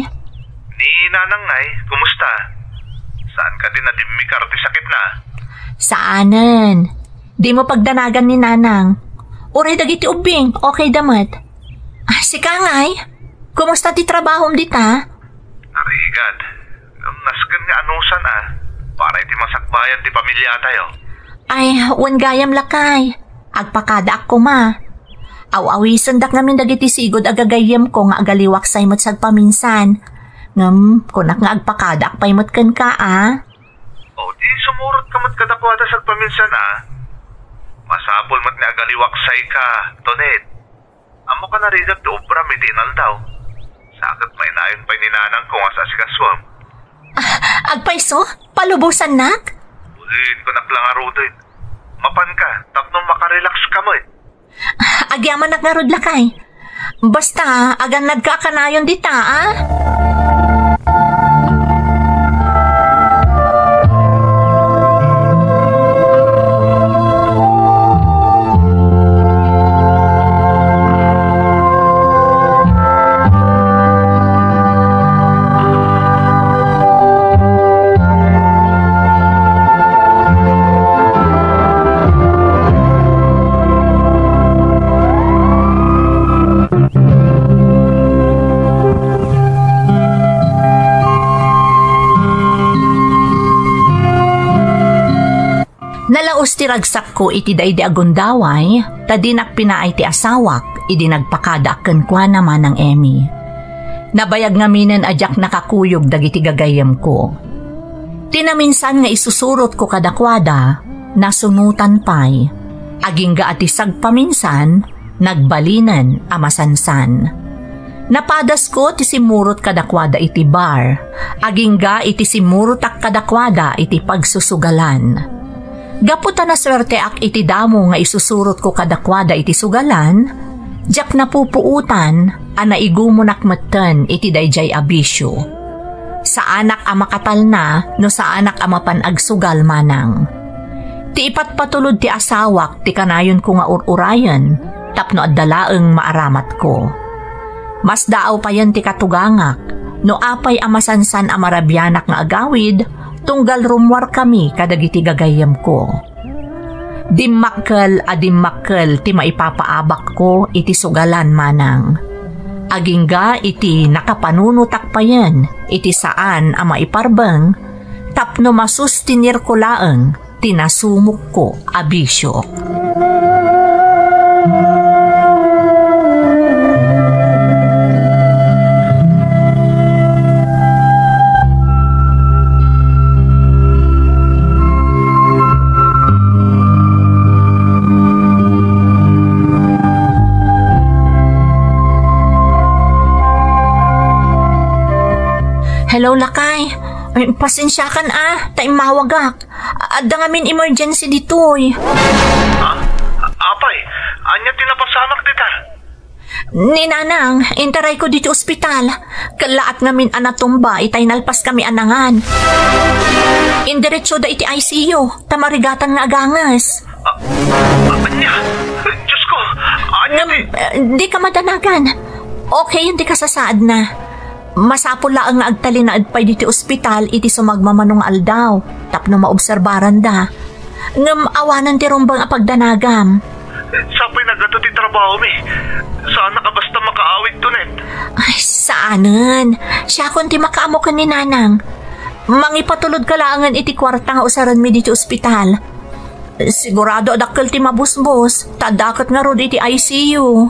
Ni Nanang ngay, kumusta? Saan ka din nadimmikar ti sakit na? Saanen. Di mo pagdanagan ni Nanang. Uray dagiti ubbing, okay da met. Ah, sika ngay? Kumusta ti trabahom dita? Narigad. Nasken nga anusan a. Para iti masakbayan ti pamilya tayo. Ay, wen gayam lakay. Agpakadaak koma. Aw-awisendak ngamin dagiti sigud a gagayyemko nga agaliwaksay met sagpaminsan. Ngem, kunak nga agpakadaak pay met kenka, a? O, di sumurot ka met kadakuada sagpaminsan, a? Masapul met nga agaliwaksay ka, Tonet. Ammo ka narigat ti obram iti inaldaw. Sa ket mainayon pay ni Nanang kung asa sikasuam. Ah, agpayso? Palubosannak? Ulin ko naklangaruden. Mapan ka, tapno makarelax ka met. Agyamanak ngarud lakay. Basta, agannad ka a kanayon dita, a? Nalaus ti ragsakko iti daydi a gundaway, ta dinak pinaay ti asawak idi nagpakadaak kenkuana, Manang Emmy. Nabayag ngaminen a diak nakakuyog dagiti gagayyemko. Ti naminsan nga isusurotko kadakuada, nasunotan pay. Agingga a ti sagpaminsan, nagbalinen a masansan. Napadasko ti simmurot kadakuada iti bar, agingga iti simmurotak kadakuada iti pagsusugalan. Gapu ta nasuerteak iti damo nga isusurotko kadakuada iti sugalan, diak napupuotan a naigumonak metten iti daydiay a bisio. Saanak a makatalna no saanak a mapan agsugal, Manang. Ti ipatpatulod ti asawak ti kanayonko nga ur-urayen tapno adda laeng maaramatko. Masdaaw payen ti katugangak no apay a masansan a marabianak nga agawid tunggal rummuarkami kadagiti gagayyemko. Dimmakkel a dimmakkel ti maipapaabakko iti sugalan, Manang. Agingga iti nakapanunotak payen iti saan a maiparbeng tapno masustinirko laeng ti nasumokko a bisio. Hello, lakay. Ay, pasensiakan a, ta immawagak. Adda ngamin emergency ditoy. Ha? Apay, ania ti napasamak dita? Ni Nanang, intarayko ditoy ospital. Kellaat ngamin a natumba itay nalpaskami a nangan. Indiretsoda iti I C U, ta marigatan nga aganges. A-, a-, ania? Diyos ko, ania ti? Ngem, eh, dika madanagan. Okay, dika sasaadna. Masapul laeng nga agtalinaed pay ditoy ospital iti sumagmamano nga aldaw tapno maobserbaranda. Ngem awanen ti rumbeng a pagdanagam. Sapay naggato ti trabahomi. Saanak a basta makaawid, Tonet. Ay, saanen. Siakon ti makaammo ken ni Nanang. Mangipatulodka laengen iti kuarta nga usarenmi ditoy ospital. Sigurado a dakkel ti mabusbos, ta adda ket ngarud iti I C U.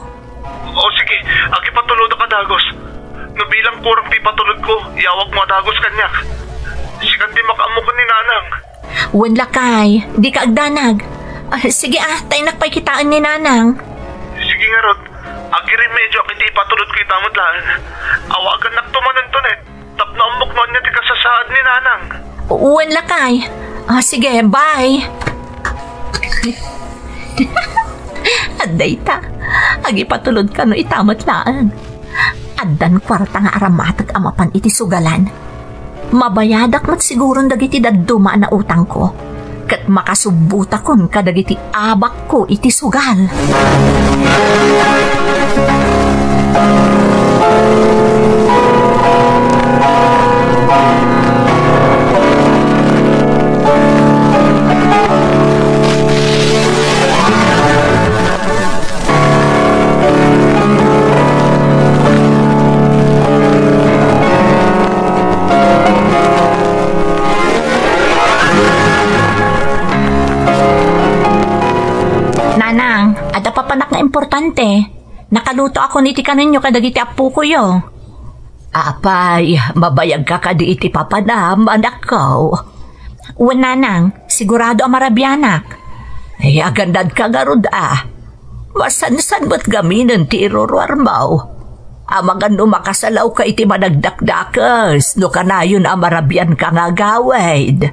O sige, agipatulodka a dagus. No bilang kurang ti ipatulodko, iyawagmo a dagus kaniak. Sikan ti makaammo ken ni Nanang. Wen lakay, dika agdanag. Ah, sige a, ta innak pay kitaen ni Nanang. Sige ngarud, agiremedioak iti ipatulodko ita met laeng. Awagannakto manen, Tonet. Tapno ammok no ania ti kasasaad ni Nanang. Wen lakay. Ah, sige, bye. Adda ita. Agipatulodka no ita met laeng. Addan kuarta nga aramatek a mapan iti sugalan. Mabayadak met siguron dagiti dadduma a nautangko. ket makasubbotakon kadagiti abakko iti sugal. Nanang, adda papanak nga importante. Nakalutoakon iti kanenyo kadagiti appokoyo. Apay, mabayagka kadi iti papanam, anakko? Wen, nanang, sigurado a marabianak. Ay, agannadka ngarud a. Masansan met gaminen ti iruruarmo. Amangan no makasalawka iti managdakdakes no kanayon a marabianka nga agawid.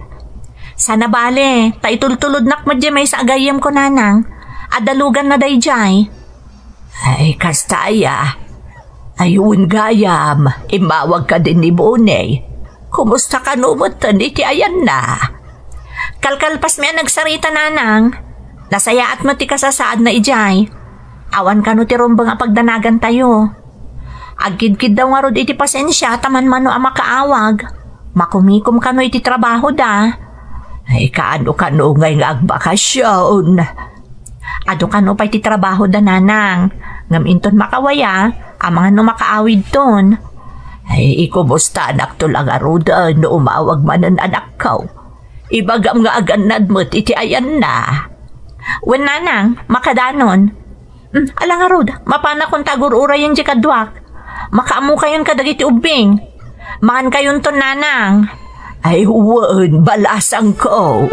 Sana bale, ta itultulodnak met diay maysa a gayyemko, nanang. Adda luganna daydiay. Ay, kasta aya. Ay, wen gayam, immawag kadin ni Bonnie. Kumusta kano metten iti ayanna? Kalkalpasmi a nagsarita, nanang. Nasayaat met ti kasasaadna idiay. Awan kano ti rumbeng a pagdanagantayo. Agkidkiddaw ngarud iti pasensia ta manmano a makaawag. Makumikom kano iti trabahoda. Ay, kaano kano ngay nga agbakasyon? Adu kano pay ti trabahoda, nanang. Ngem inton makawaya, amangan no makaawidton. Ay, ikumustanakto la ngaruden no umawag manen, anakko. Ibagam nga agannad met iti ayanna. Wen, nanang, makadanon. Hmm, ala ngarud, mapanakon ta agur-urayen diay kaduak. Makaammokayon kadagiti ubbing. Mangankayonton, nanang. Ay, wen, balasangko.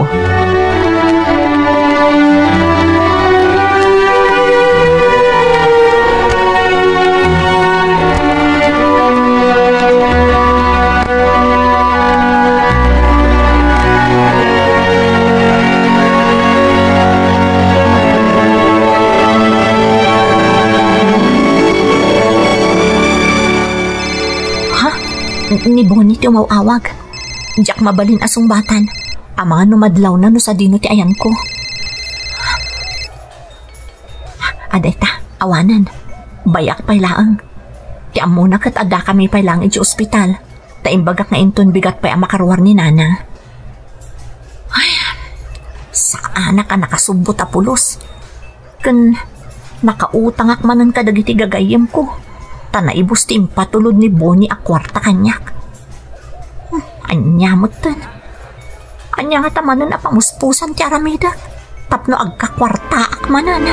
Ha? Ni Bonnie ti umaw-awag. Diak mabalin a sungbatan. Amangan no madlawna no sadino ti ayanko. Adayta, awanen. Bayak pay laeng. Ti ammona ket addakami pay laeng idiay ospital. Ta imbagak nga inton bigat pay a makaruar ni Nana. Ay, saanak a nakasubbot a pulos. Ken nakautangak manen kadagiti gagayyemko. Ta naibus ti impatulod ni Bonnie a kuarta kaniak. Hmm, ania metten? Ania ngata manen a pamuspusan ti aramidek tapno agkakuartaak manen?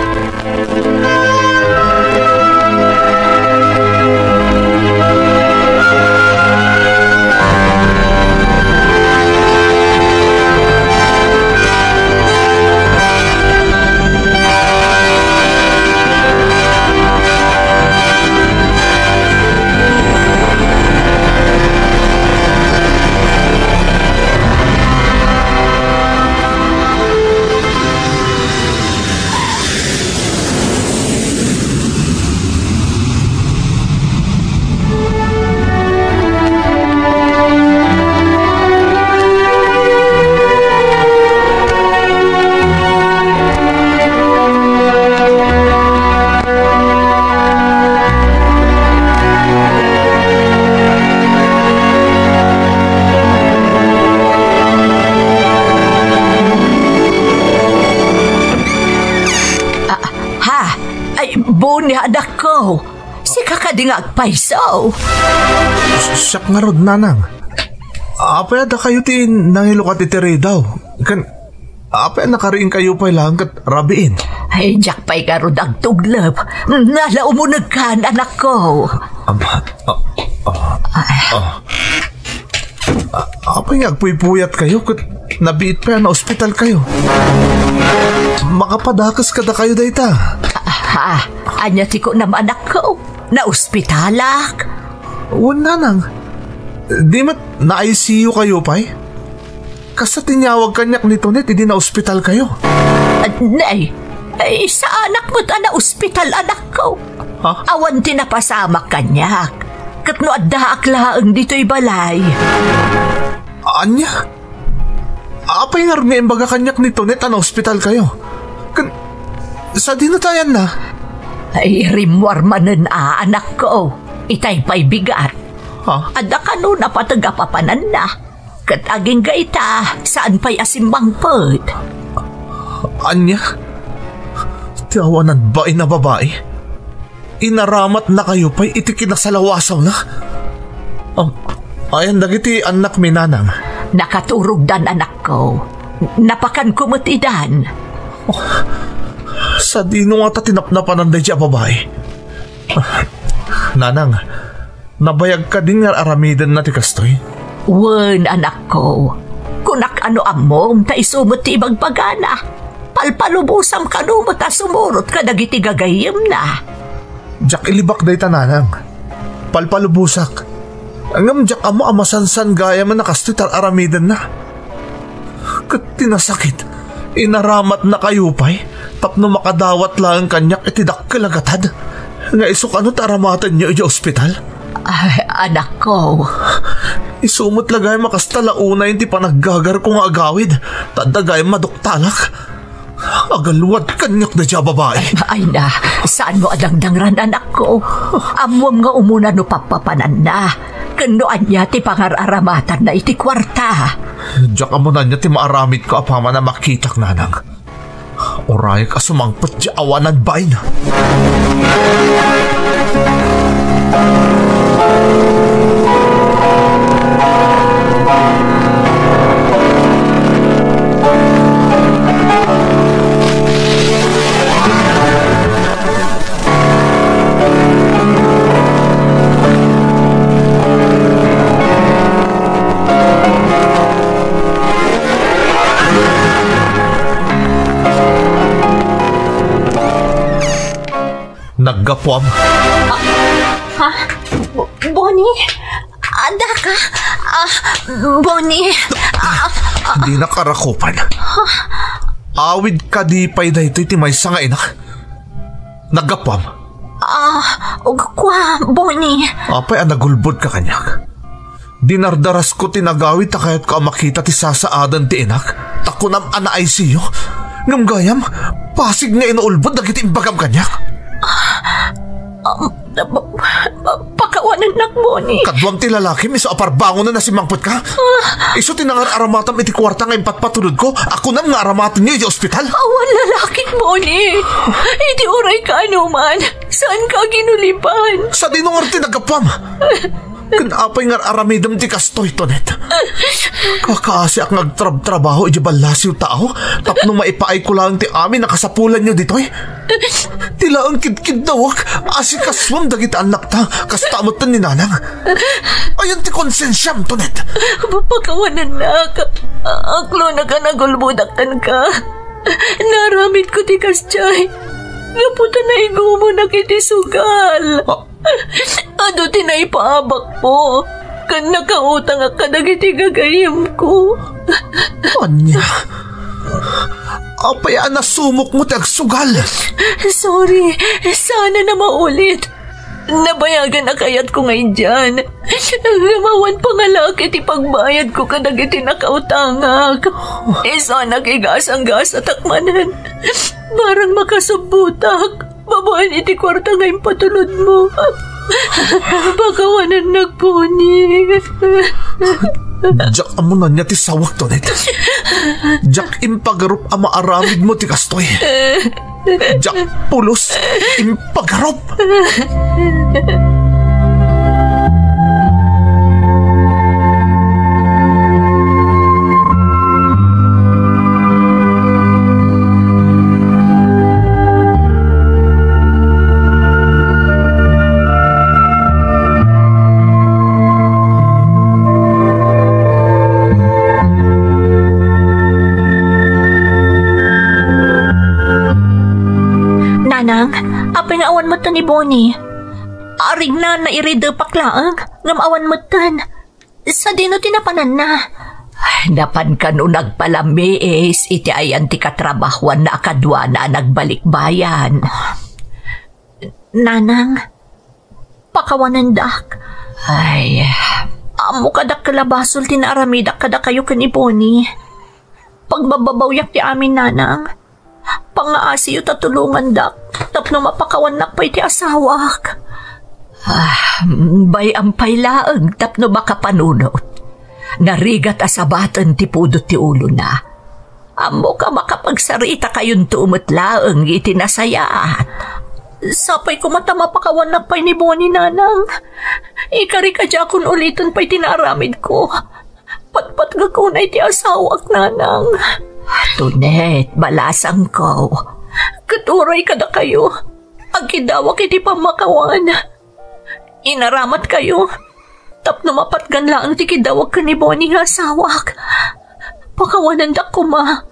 Ah, ha? Ay, Bonnie, anakko. Sika kadi nga agpayso? Siak ngarud, Nanang. Apay a dakayo ti nangilukat iti ridaw? Ken, apay a nakariingkayo pay laeng ket rabiin? Ay, diak pay ngarud agtuglep. Nala, umunegkan, anakko. Ama, ah, ah, ah. A-, apay nga agpuypuyatkayo ket nabiit pay a naospitalkayo? Makapadakes kadakayo dayta. Ha? Ania ti kunam, anakko? Naospitalak? Wen, Nanang. Di met na-I C U kayo pay? Kasta ti inyawag kaniak ni Tonet idi naospitalkayo. Ah, nay, ay, saanak met a naospital, anakko. Ha? Awan ti napasamak kaniak. Ket no addaak laeng ditoy balay. Ania? Apay ngarud nga imbaga kaniak ni Tonet a naospitalkayo? Ken, sadino ti ayanna? Ay, rimmuar manen a, anakko. Itay pay bigat. Ha? Adda kano napateg a papananna. Ket agingga ita, saan pay a simmangpet. Ania? Ti awanan bain a babai? Inaramatnakayo pay iti kinasalawasawna? Am, ayan dagiti annakmi, nanang? Nakaturogdan, anakko. Napakanko met idan. Sadino ngata ti napnapanan daydi a babai? Nanang, nabayag kadin nga ar-aramidenna ti kastoy? Wen, anakko. Kunak a no ammom ta isu met ti ibagbagana. Palpalubosam kano met a sumurot kadagiti gagayyemna. Diak ilibak dayta, nanang. Palpalubosak. Ngem diak ammo a masansan gayam a kastoy ti ar-aramidenna. Ket ti nasakit, inaramatnakayo pay tapno makadawat laeng kaniak iti dakkel a gatad nga isu kano ti aramatenyo idiay ospital. Ay, anakko. Isu met la gayam a kasta la unay ti panaggagarko nga agawid, ta adda gayam maduktalak. Agalwad kaniak daydi a babai. Ay na, saanmo a dangdangran, anakko? Ammom nga umuna no pappapananna, ken no ania ti pangar-aramatanna iti kuarta. Diak ammo no ania ti maaramidko apaman a makitak, nanang. Urayek a sumangpet diay awanan bain. Naggapuam. Ah, ha? Bo-, Bonnie? Adda ka? Ah, Bonnie? Ah, ah. Dinak arakupan. Awid kadi pay daytoy ti maysa nga ina? Naggapuam? Ah, ug-, kua, Bonnie. Apay a nagulbodka kaniak? Dinardarasko ti nagawid ta kayatko a makita ti sasaaden ti inak, ta kunam a na-I C U. Ngem gayam, pasig nga inuulbod dagiti imbagam kaniak. Ah, um, pa-, pa-, pakawanennak, Bonnie. Kaduam ti lalakim isu a parbangonen a simmangpetka? Ah. Isu ti nangar-aramatam iti kuarta nga impatpatulodko a kunam nga aramatenyo iti ospital? Awan lalakik, Bonnie. Iti uray kaanoman, saanka a ginuliban. Sadino ngarud ti naggapuam? Ken apay nga ar-aramidem ti kastoy, Tonet? Kakaasiak nga agtrabtrabaho idiay ballasiw tao tapno maipaayko laeng ti amin a kasapulanyo ditoy. Ti laeng kidkiddawek, asikasuem dagiti annakta, kasta metten ni Nanang. Ayan ti konsensiam, Tonet. Pakawanennak. Aklonak a nagulbodak kenka. Naaramidko ti kasdiay gapu ta naigumonak iti sugal. Ah, Adu ti naipaabakmo, ken nakautangak kadagiti gagayyemko. Ania? Apay a nasumokmo ti agsugal? Sorry, saan a maulit. Nabayagan a kayatko nga idian. Ngem awan pangalaak iti pagbayadko kadagiti nakautangak. Isu a nakigasanggasatak manen. Barang makasubbotak babaen iti kuarta nga impatulodmo. Pakawanennak, Bonnie. Diak ammo no ania ti sawek, Tonet. Diak impagarup a maaramidmo ti kastoy. Diak pulos impagarup. Nanang, apay nga awan metten ni Bonnie? Arigna, nairidepak laeng, ngem awan metten. Sadino ti napananna? Napan kano nagpalamiis iti ayan ti katrabahuanna a kaduana a nagbalikbayan. Nanang, pakawanendak. Ay. Ammok a dakkel a basol ti naaramidak kadakayo ken ni Bonnie. Pagbababawiak ti amin, nanang. Pangngaasiyo ta tulongandak tapno mapakawannak pay ti asawak. Ah, bay-am pay laeng tapno makapanunot. Narigat a sabaten ti pudot ti ulona. Ammok a makapagsarita kayonto met laeng iti nasayaat. Sapay koma ta mapakawannak pay ni Bonnie, nanang. Ikarik a diakon uliten pay ti naaramidko. Patpatgek unay ti asawak, nanang. Tonet, balasangko. Ket uray kadakayo, agkidawak iti pammakawan. Inaramatkayo tapno mapatgan laeng ti kidawak ken ni Bonnie nga asawak. Pakawanendak koma.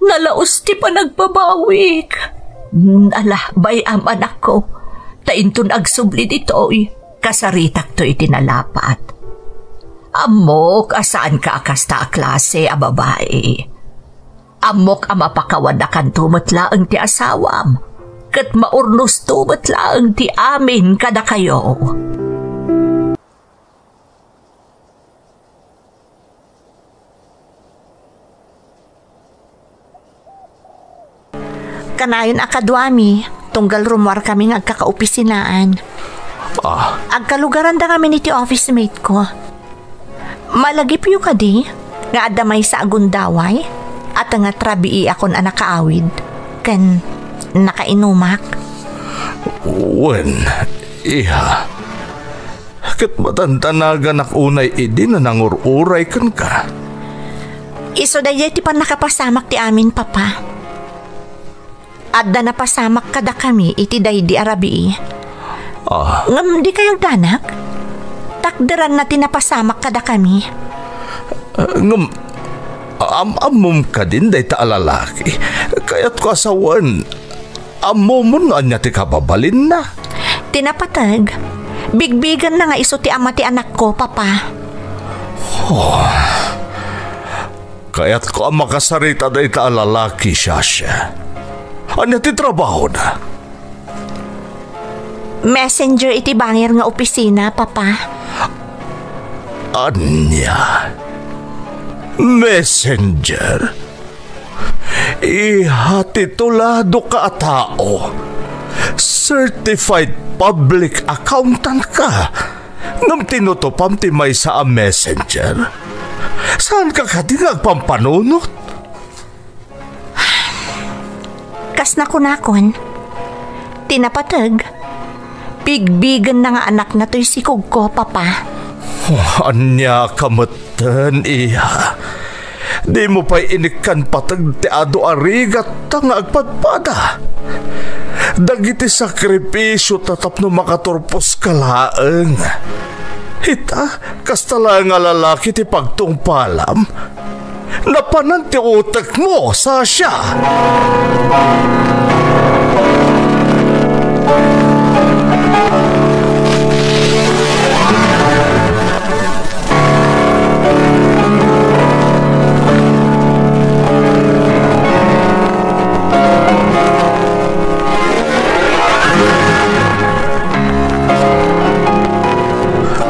Nalaus ti panagbabawik. Mm, ala, bay-am, anakko. Ta inton agsubli ditoy, kasaritakto iti nalapat. Ammok a saanka a kasta a klase a babai. Ammok a mapakawannakanto met laeng ti asawam, ket maurnosto met laeng ti amin kadakayo. Kanayon a kaduami, tunggal rummuarkami nga agkakaopisinaan. Ah. Agkalugaranda ngamin iti office mate ko. Malagipyo kadi nga adda maysa a gundaway? Atengat rabiiakon a nakaawid ken nakainumak. Wen, iha. Ket madandanaganak unay idi nga nangur-uray kenka. Isu daydiay ti pannakapasamak ti amin, Papa. Adda napasamak kadakami iti daydi a rabii. Ah. Ngem dikay agdanak? Takderanna ti napasamak kadakami. Ah, ngem, am-ammom kadin dayta a lalaki? Kayatko a sawen. Ammomon no ania ti kababalinna? Ti napateg, bigbigenna nga isu ti ama ti anakko, Papa. Oh. Kayatko a makasarita dayta a lalaki, Shasha. Ania ti trabahona? Messenger iti bangir nga opisina, Papa. Ania? Messenger? Iha ti tuladoka a tao. Certified public accountant ka. Ngem tinutupam ti maysa a messenger? Saanka kadi nga agpampanunot? Kas nakunakon, ti napateg, bigbigenna nga anakna toy sikogko, Papa. Oh, ania ka metten, iha? Dimo pay inikkan pateg ti adu a rigatta nga agpadpada. Dagiti sakripisio ta tapno makaturposka laeng. Ita, kasta laeng a lalaki ti pagtungpalam. Napanan ti utekmo, Sasha!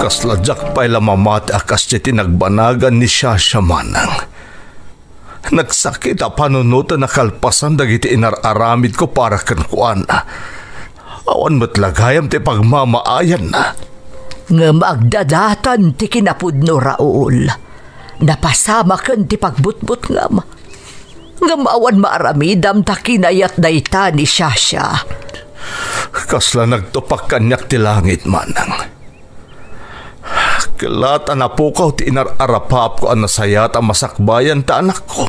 Kasla diak pay la mamati a kas ti nagbanagan ni Shasha, manang. Nagsakit a panunoten a kalpasan dagiti inar-aramidko para kenkuana. Awan met la gayam ti pagmamaayanna. Ngem agdadatan ti kinapudno, Raul. Napasamaken ti pagbutbutngam. Ngem awan maaramidam ta kinayat dayta ni Shasha. Kasla nagtupak kaniak ti langit, manang. Kellat a napukaw ti inar-arapapko a nasayaat a masakbayan ta anakko.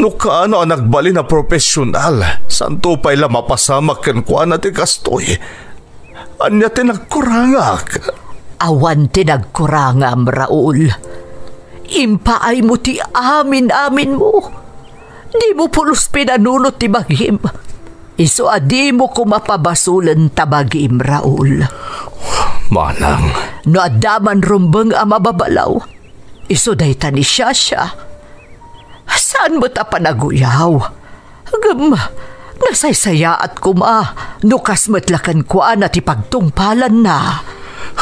No kaano a nagbalin a profesional, santo pay la mapasamak kenkuana ti kastoy. Ania ti nagkurangak? Awan ti nagkurangam, Raul. Impaaymo ti amin-aminmo. Dimo pulos pinanunot ti bagim. Isu a dimo koma pabasolen ta bagim, Raul. Manang. No adda man rumbeng a mababalaw, isu dayta ni Shasha. Saan met a panaguyaw? Ngem, nasaysayaat koma no kas met la kenkuana ti pagtungpalanna.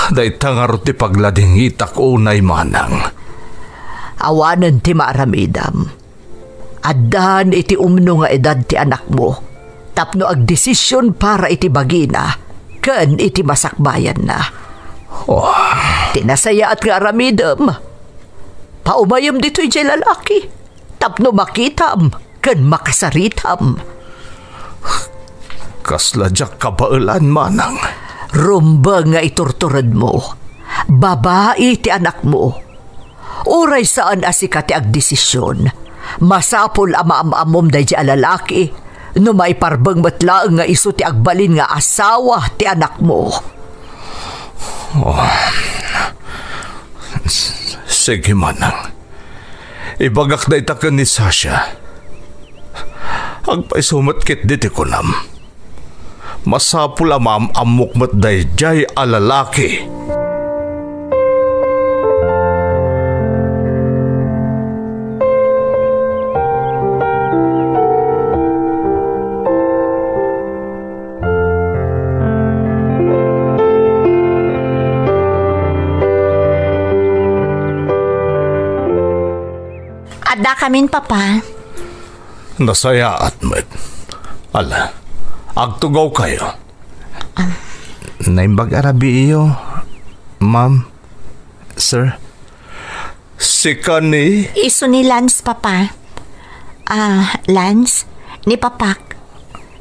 Dayta ngarud ti pagladingitak unay, manang. Awanen ti maaramidam. Addan iti umno nga edad ti anakmo tapno agdesision para iti bagina ken iti masakbayanna. Oh. Ti nasayaat nga aramidem, paumayem ditoy diay lalaki tapno makitam ken makasaritam. Kasla diak kabaelan, manang. Rumbeng nga iturturedmo. Babai ti anakmo. Uray saan a sika ti agdesision, masapul a maam-ammom daydi a lalaki no maiparbeng met laeng nga isu ti agbalin nga asawa ti anakmo. Oh. S-, sige, manang. Ibagak dayta ken ni Sasha. Agpaiso met ketdi ti kunam. Masapul a maam-ammok met daydiay a lalaki. Addakamin, Papa. Nasayaat met. Ala, agtugawkayo. Naimbag a rabiiyo, ma'am, sir. Sika ni? Isu ni Lance, Papa. Ah, Lance, ni Papak.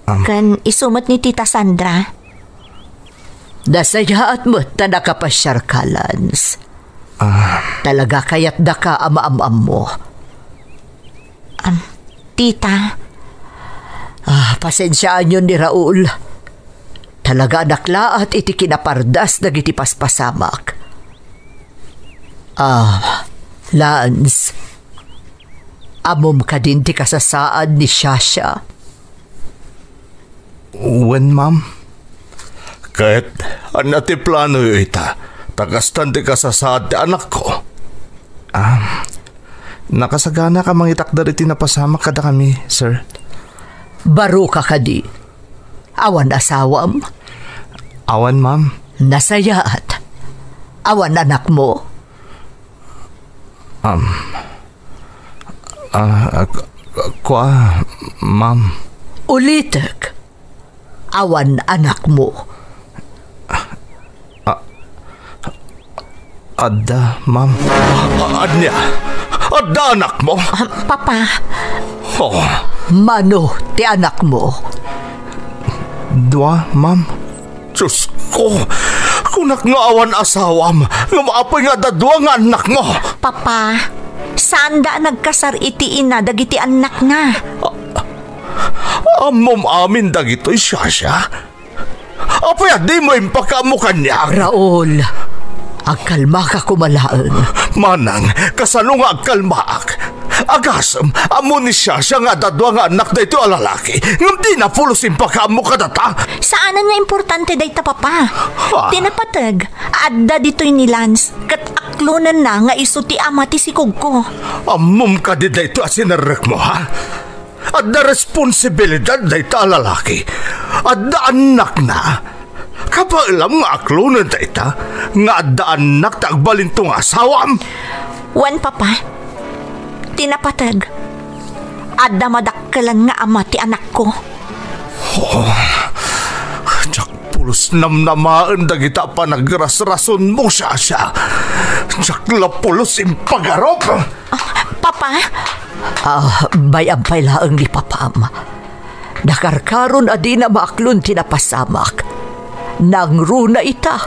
Um. Ken isu met ni Tita Sandra. Nasayaat met ta nakapasiarka, Lance. Ah. Talaga kayatdaka a maam-ammo. Am, tita. Ah, pasensiaanyon ni Raul. Talaga a naklaat iti kinapardas dagiti paspasamak. Ah, Lance, ammom kadin ti kasasaad ni Shasha? Wen, ma'am. Ket ania ti planoyo ita? Ta kastan ti kasasaad ti anakko. Ah, nakasagana ka mangitakder iti napasamak kadakami, sir. Baro ka kadi? Awan asawam? Awan, ma'am. Nasayaat. Awan anakmo? Um, ah, ah, k-, k-, kua, ma'am. Ulitek. Awan anakmo. Ah, adda, ma'am. Ah, ania? Adda anakmo? Ah, Papa. Oh. Mano ti anakmo? Dua, ma'am. Diosko, kunak nga awan asawam, ngem apay nga adda dua nga annakmo? Papa, saanda a nagkasar iti ina dagiti annakna. A-, ammom amin dagitoy, Shasha? Apay a dimo impakaammo kaniak? Raul, agkalmaka koma laeng. Manang, kasano nga agkalmaak? Agasem, ammo ni Shasha nga adda dua nga annak daytoy a lalaki, ngem dina pulos impakaammo kadata. Saanen nga importante dayta, Papa. Ah. Ti napateg, adda ditoy ni Lance, ket aklonenna nga isu ti ama ti sikogko. Ammom kadi daytoy a sinerrekmo, ha? Adda responsibilidad dayta a lalaki. Adda annakna. Kabaelam nga aklonen dayta nga adda annak ti agbalinto nga asawam? Wen, Papa. Ti napateg, adda madakkelan nga ama ti anakko. Oh, diak pulos namnamaen dagita a panagrasrasonmo, Shasha. Diak la pulos impagarup. Ah, Papa? Ah, bay-am pay laeng ni Papam. Nakarkaron a dina maaklon ti napasamak. Nangruna ita,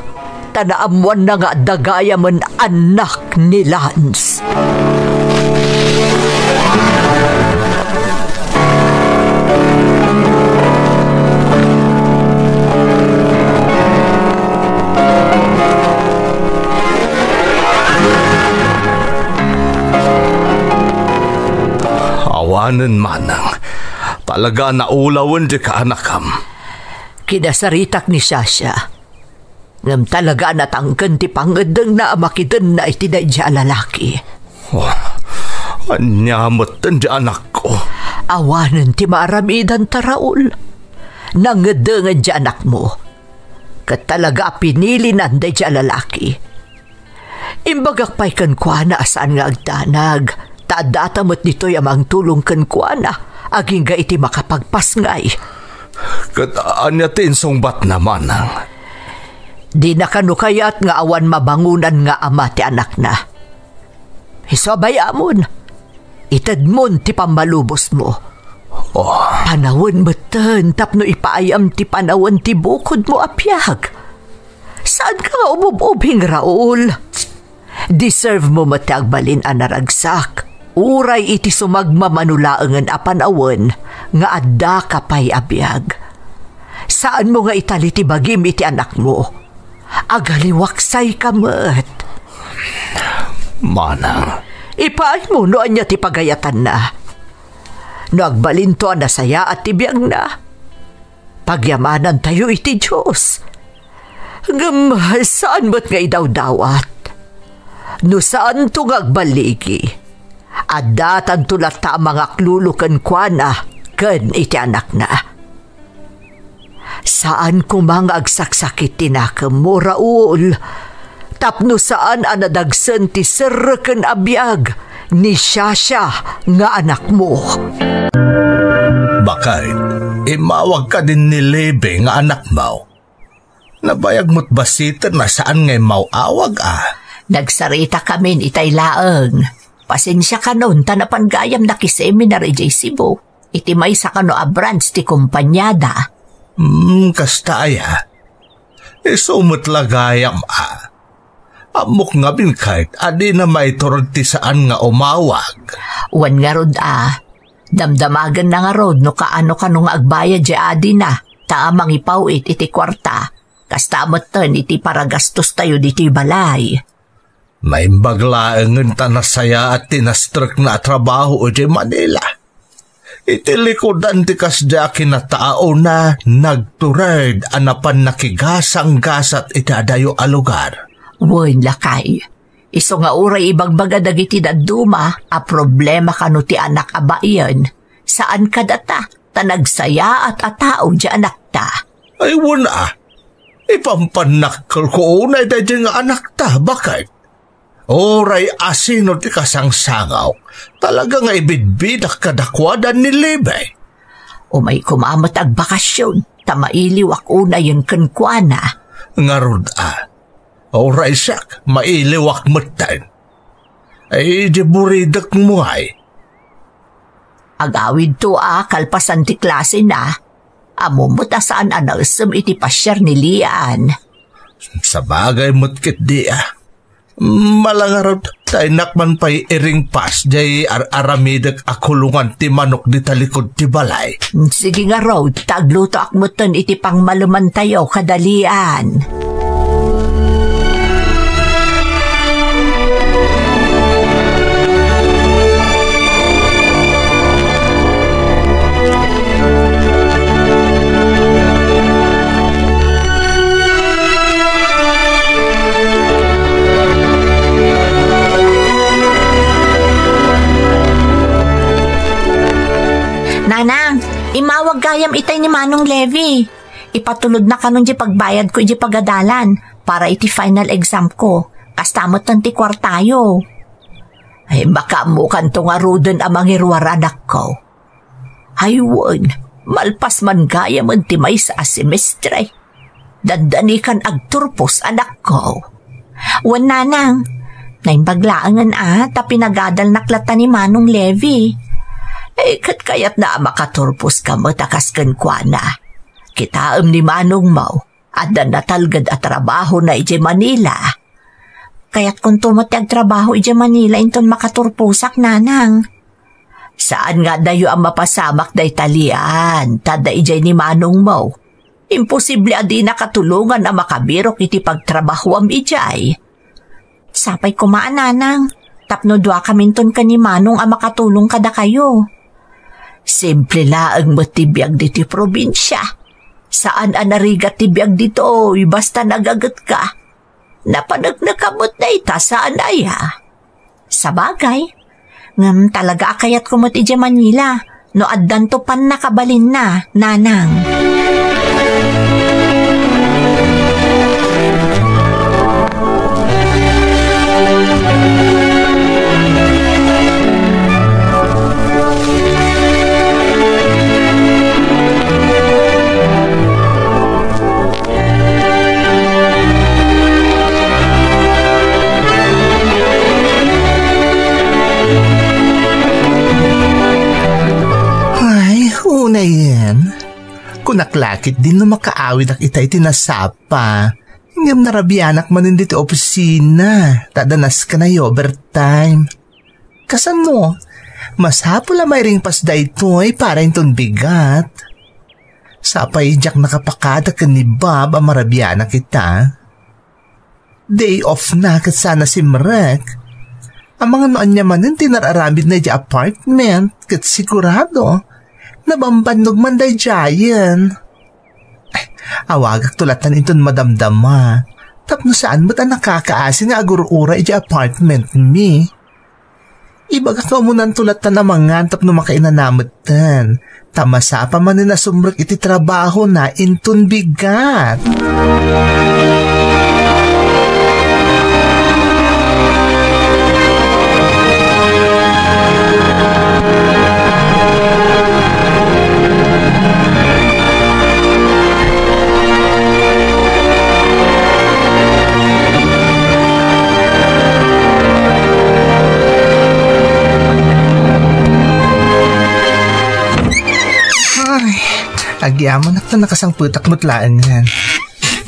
ta naammoanna nga adda gayamen annak ni Lance. Awanen, manang. Talaga a naulawen ti kaanakam. Kinasaritak ni Shasha. Ngem talaga a natangken ti pangeddengna a makidenna iti daydiay a lalaki. Oh, ania metten ti anakko? Awanen ti maaramidanta, Raul. Nangeddengen ti anakmo. Ket talaga a pinilinan daydiay a lalaki. Imbagak pay kenkuana a saan nga agdanag, ta addata met ditoy a mangtulong kenkuana, agingga iti makapagpasngay. Ket ania ti insungbatna, manang? Dina kano kayat nga awan mabangonan nga ama ti anakna. Isu a bay-amon, itedmon ti pammalubosmo. Oh. Panawen metten tapno ipaayam ti panawen ti bukodmo a biag. Saanka nga ubub-ubing, Raul. Deserve mo met ti agbalin a naragsak, uray iti sumagmamano laengen a panawen nga addaka pay a biag. Saanmo nga itali ti bagim iti anakmo. Agaliwaksayka met. Manang. Ipaaymo no ania ti pagayatanna. No agbalinto a nasayaat ti biagna, pagyamanantayo iti Dios. Ngem saan met nga idawdawat. No saanto nga agballigi, addatanto latta a mangaklulo kenkuana ken iti anakna. Saan koma nga agsaksakit ti nakemmo, Raul, tapno saan a nadagsen ti serreken a biag ni Shasha nga anakmo. Bakay, immawag kadin ni Levi nga anakmo. Nabayag met basiten a saan nga immaw-awag a. Nagsarita kamin itay laeng. Pasensia kanon ta napan gayam nakiseminar idiay Cebu. Iti maysa kano a branch ti kompaniada. Hmm, kasta aya. Isu met la gayam a. Ammok ngamin ket a dina maiturod ti saan nga umawag. Wen ngarud a, damdamagenna ngarud no kaano kano nga agbayad diay adina, ta mangipaw-it iti kuarta. Kasta metten iti paragastostayo ditoy balay. Naimbag laengen ta nasayaat ti nastrekna a trabaho idiay Manila. Iti likudan ti kasdi a kinataona, nagtured a napan nakigasanggasat iti adayo a lugar. Wen, lakay, isu nga uray ibagbaga dagiti dadduma a problema kano ti anak a baien, saan kadata, ta nagsayaat a tao diay anakta. Ay, wen a. Ipampannak kalko unay daydiay nga anakta, baket. Uray asino ti kasangsangaw, talaga nga ibidbidak kadakuada ni Levi. Umay koma met agbakasyon, ta mailiwak unayen kenkuana. Ngarud a, uray siak, mailiwak metten. Ay, di buridek mo ay. Agawidto a kalpasan ti klasena. Ammom met a saan a naessem iti pasiar ni Lian. Sabagay met ketdi a. Malangarud, ta innak man pay iringpas diay ar-aramidek a kulongan ti manok di talikod ti balay. Sige ngarud, ta aglutoak metten iti pangmalemantayo kada Lian. Nanang, imawag gayam itay ni Manong Levi. Ipatulodna kanon di pagbayadko iti pagadalan para iti final exam ko. Kasta metten ti kuartayo. Ay, makaammokanto ngaruden a mangiruar, anakko. Ay, wen, malpas man gayamen ti maysa a semestre. Dandanikan agturpos, anakko. Wen, nanang, naimbag laengen a, ta pinagadalnak latta ni Manong Levi. Eh, ket kayatna a makaturposka met a kas kenkuana. Kitaem ni manongmo, adda natalged a trabahona idiay Manila. Kayatkonto met ti agtrabaho idiay Manila inton makaturposak, nanang. Saan nga adayo a mapasamak dayta Lian, ta adda idiay ni manongmo. Imposible a dinaka tulongan a makabirok iti pagtrabahoam idiay. Sapay koma a, nanang, tapno duakaminton ken ni manong a makatulong kadakayo. Simple laeng met ti biag ditoy probinsia. Saan a narigat ti biag ditoy, basta nagagetka. Napaneknekam met dayta, saan aya? Sabagay, ngem talaga a kayatko met idiay Manila no addanto pannakabalinna, nanang. Lakit din no makaawidak ita iti nasapa. Ngem narabianak manen ditoy opisina, ta adda nasken a overtime. Kasano? Masapul a mairingpas daytoy para inton bigat. Sapay diak nakapakada ken ni Bob a marabianak ita. Day off na ket sana simrek. Amangan no ania manen ti nararamidna idiay apartment ket sigurado nabambannog man daydiayen. Ay, awagakto latta inton madamdama tapno saan met a nakakaasi nga agur-uray idiay apartment mi. Ibagak nga umunanto latta a mangan tapno makainana metten. Ta masapa manen a sumrek iti trabahona inton bigat. Ay, agyamanak ta nakasangpetak met laengen.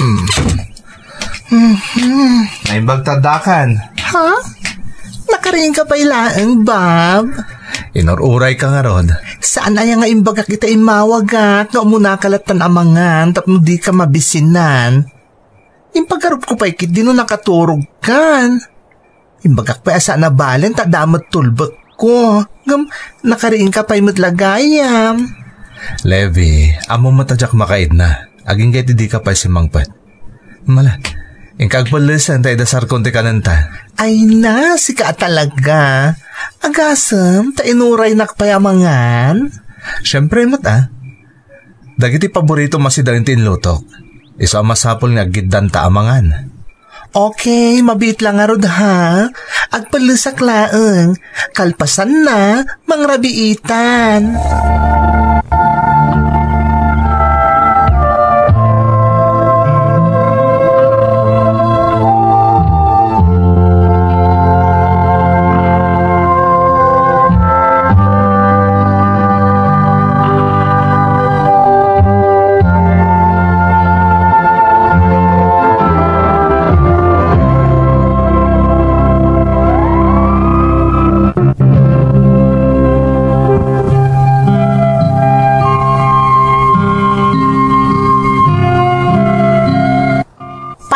Hmm. Mhm. Naimbag ta addakan. Ha? Nakariingka pay laeng, Bob? Inur-urayka ngarud. Saan aya nga imbagak ita immawagak nga umunaka latta a mangan tapno dika mabisinan? Impagarupko pay ketdi no nakaturogkan. Imbagak pay a saan a balen ta adda met tulbekko. Ngem nakariingka pay met la gayam. Levi, ammom met a diak makaidna. Agingga iti dika pay simmangpet. Mala, inka agpellesen ta idasarkon ti kanenta. Ay na, sika a talaga. Agasem ta inuraynak pay a mangan. Siempre met a. Dagiti paboritom a sidaen ti inlutok. Isu a masapul nga aggiddanta a mangan. Okay, mabiit la ngarud ha. Agpellesak laeng. Kalpasanna, mangrabiitan.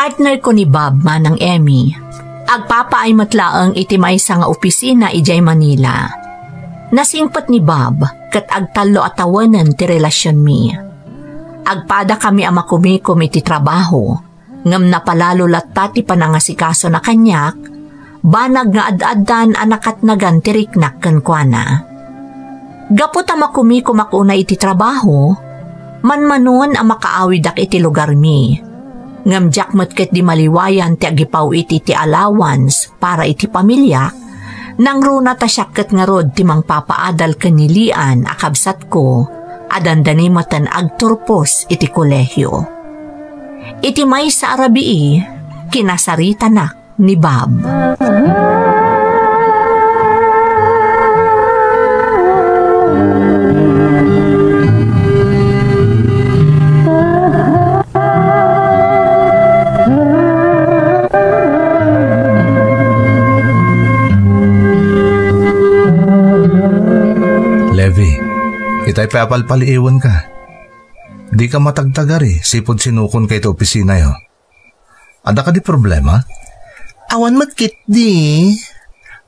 Partner ko ni Bob, Manang Emmy. Agpapaay met laeng iti maysa nga opisina idiay Manila. Nasingpet ni Bob ket agtallo a tawenen ti relasionmi. Agpadakami a makumikom iti trabaho, ngem napalalo latta ti panangasikasona kaniak, banag nga ad-addan a nakatnagan ti riknak kenkuana. Gapu ta makumikomak unay iti trabaho, manmanon a makaawidak iti lugarmi. Ngem diak met ketdi maliwayan ti agipaw iti, ti allowance para iti pamiliak, nangruna ta siak ket ngarud ti mangpapaadal ken ni Lian a kabsatko a dandani metten agturpos iti kolehio. Iti maysa a rabii, kinasaritanak ni Bob. Levi, itay pay a palpaliiwenka. Dika matagtagari, sipud sinukonka iti opisinayo. Adda kadi problema? Awan met ketdi.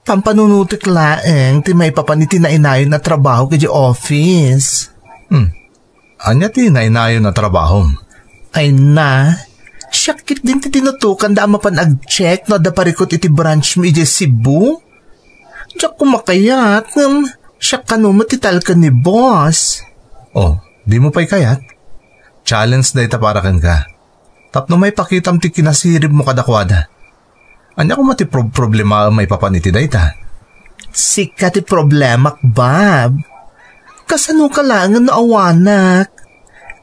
Pampanunotek laeng ti maipapan iti nainayon a trabaho idiay office. Hmm. Ania ti nainayon a trabahom? Ay na, siak ketdin ti tinutokanda a mapan ag-check no adda parikut iti branch mi idiay Cebu. Diak koma kayat, ngem siak kano met ti talken ni boss. Oh, dimo pay kayat? Challenge dayta para kenka. Tapno maipakitam ti kinasiribmo kadakuada. Ania koma ti prob-, problemaem maipapan iti dayta? Sika ti problemak, Bob. Kasanoka laengen no awanak?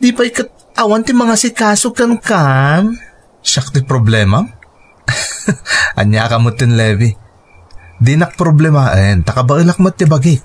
Di pay ket awan ti mangasikaso kenka? Siak ti problema? Ania ka met ten, Levi? Dinak problemaen, ta kabaelak met ti bagik.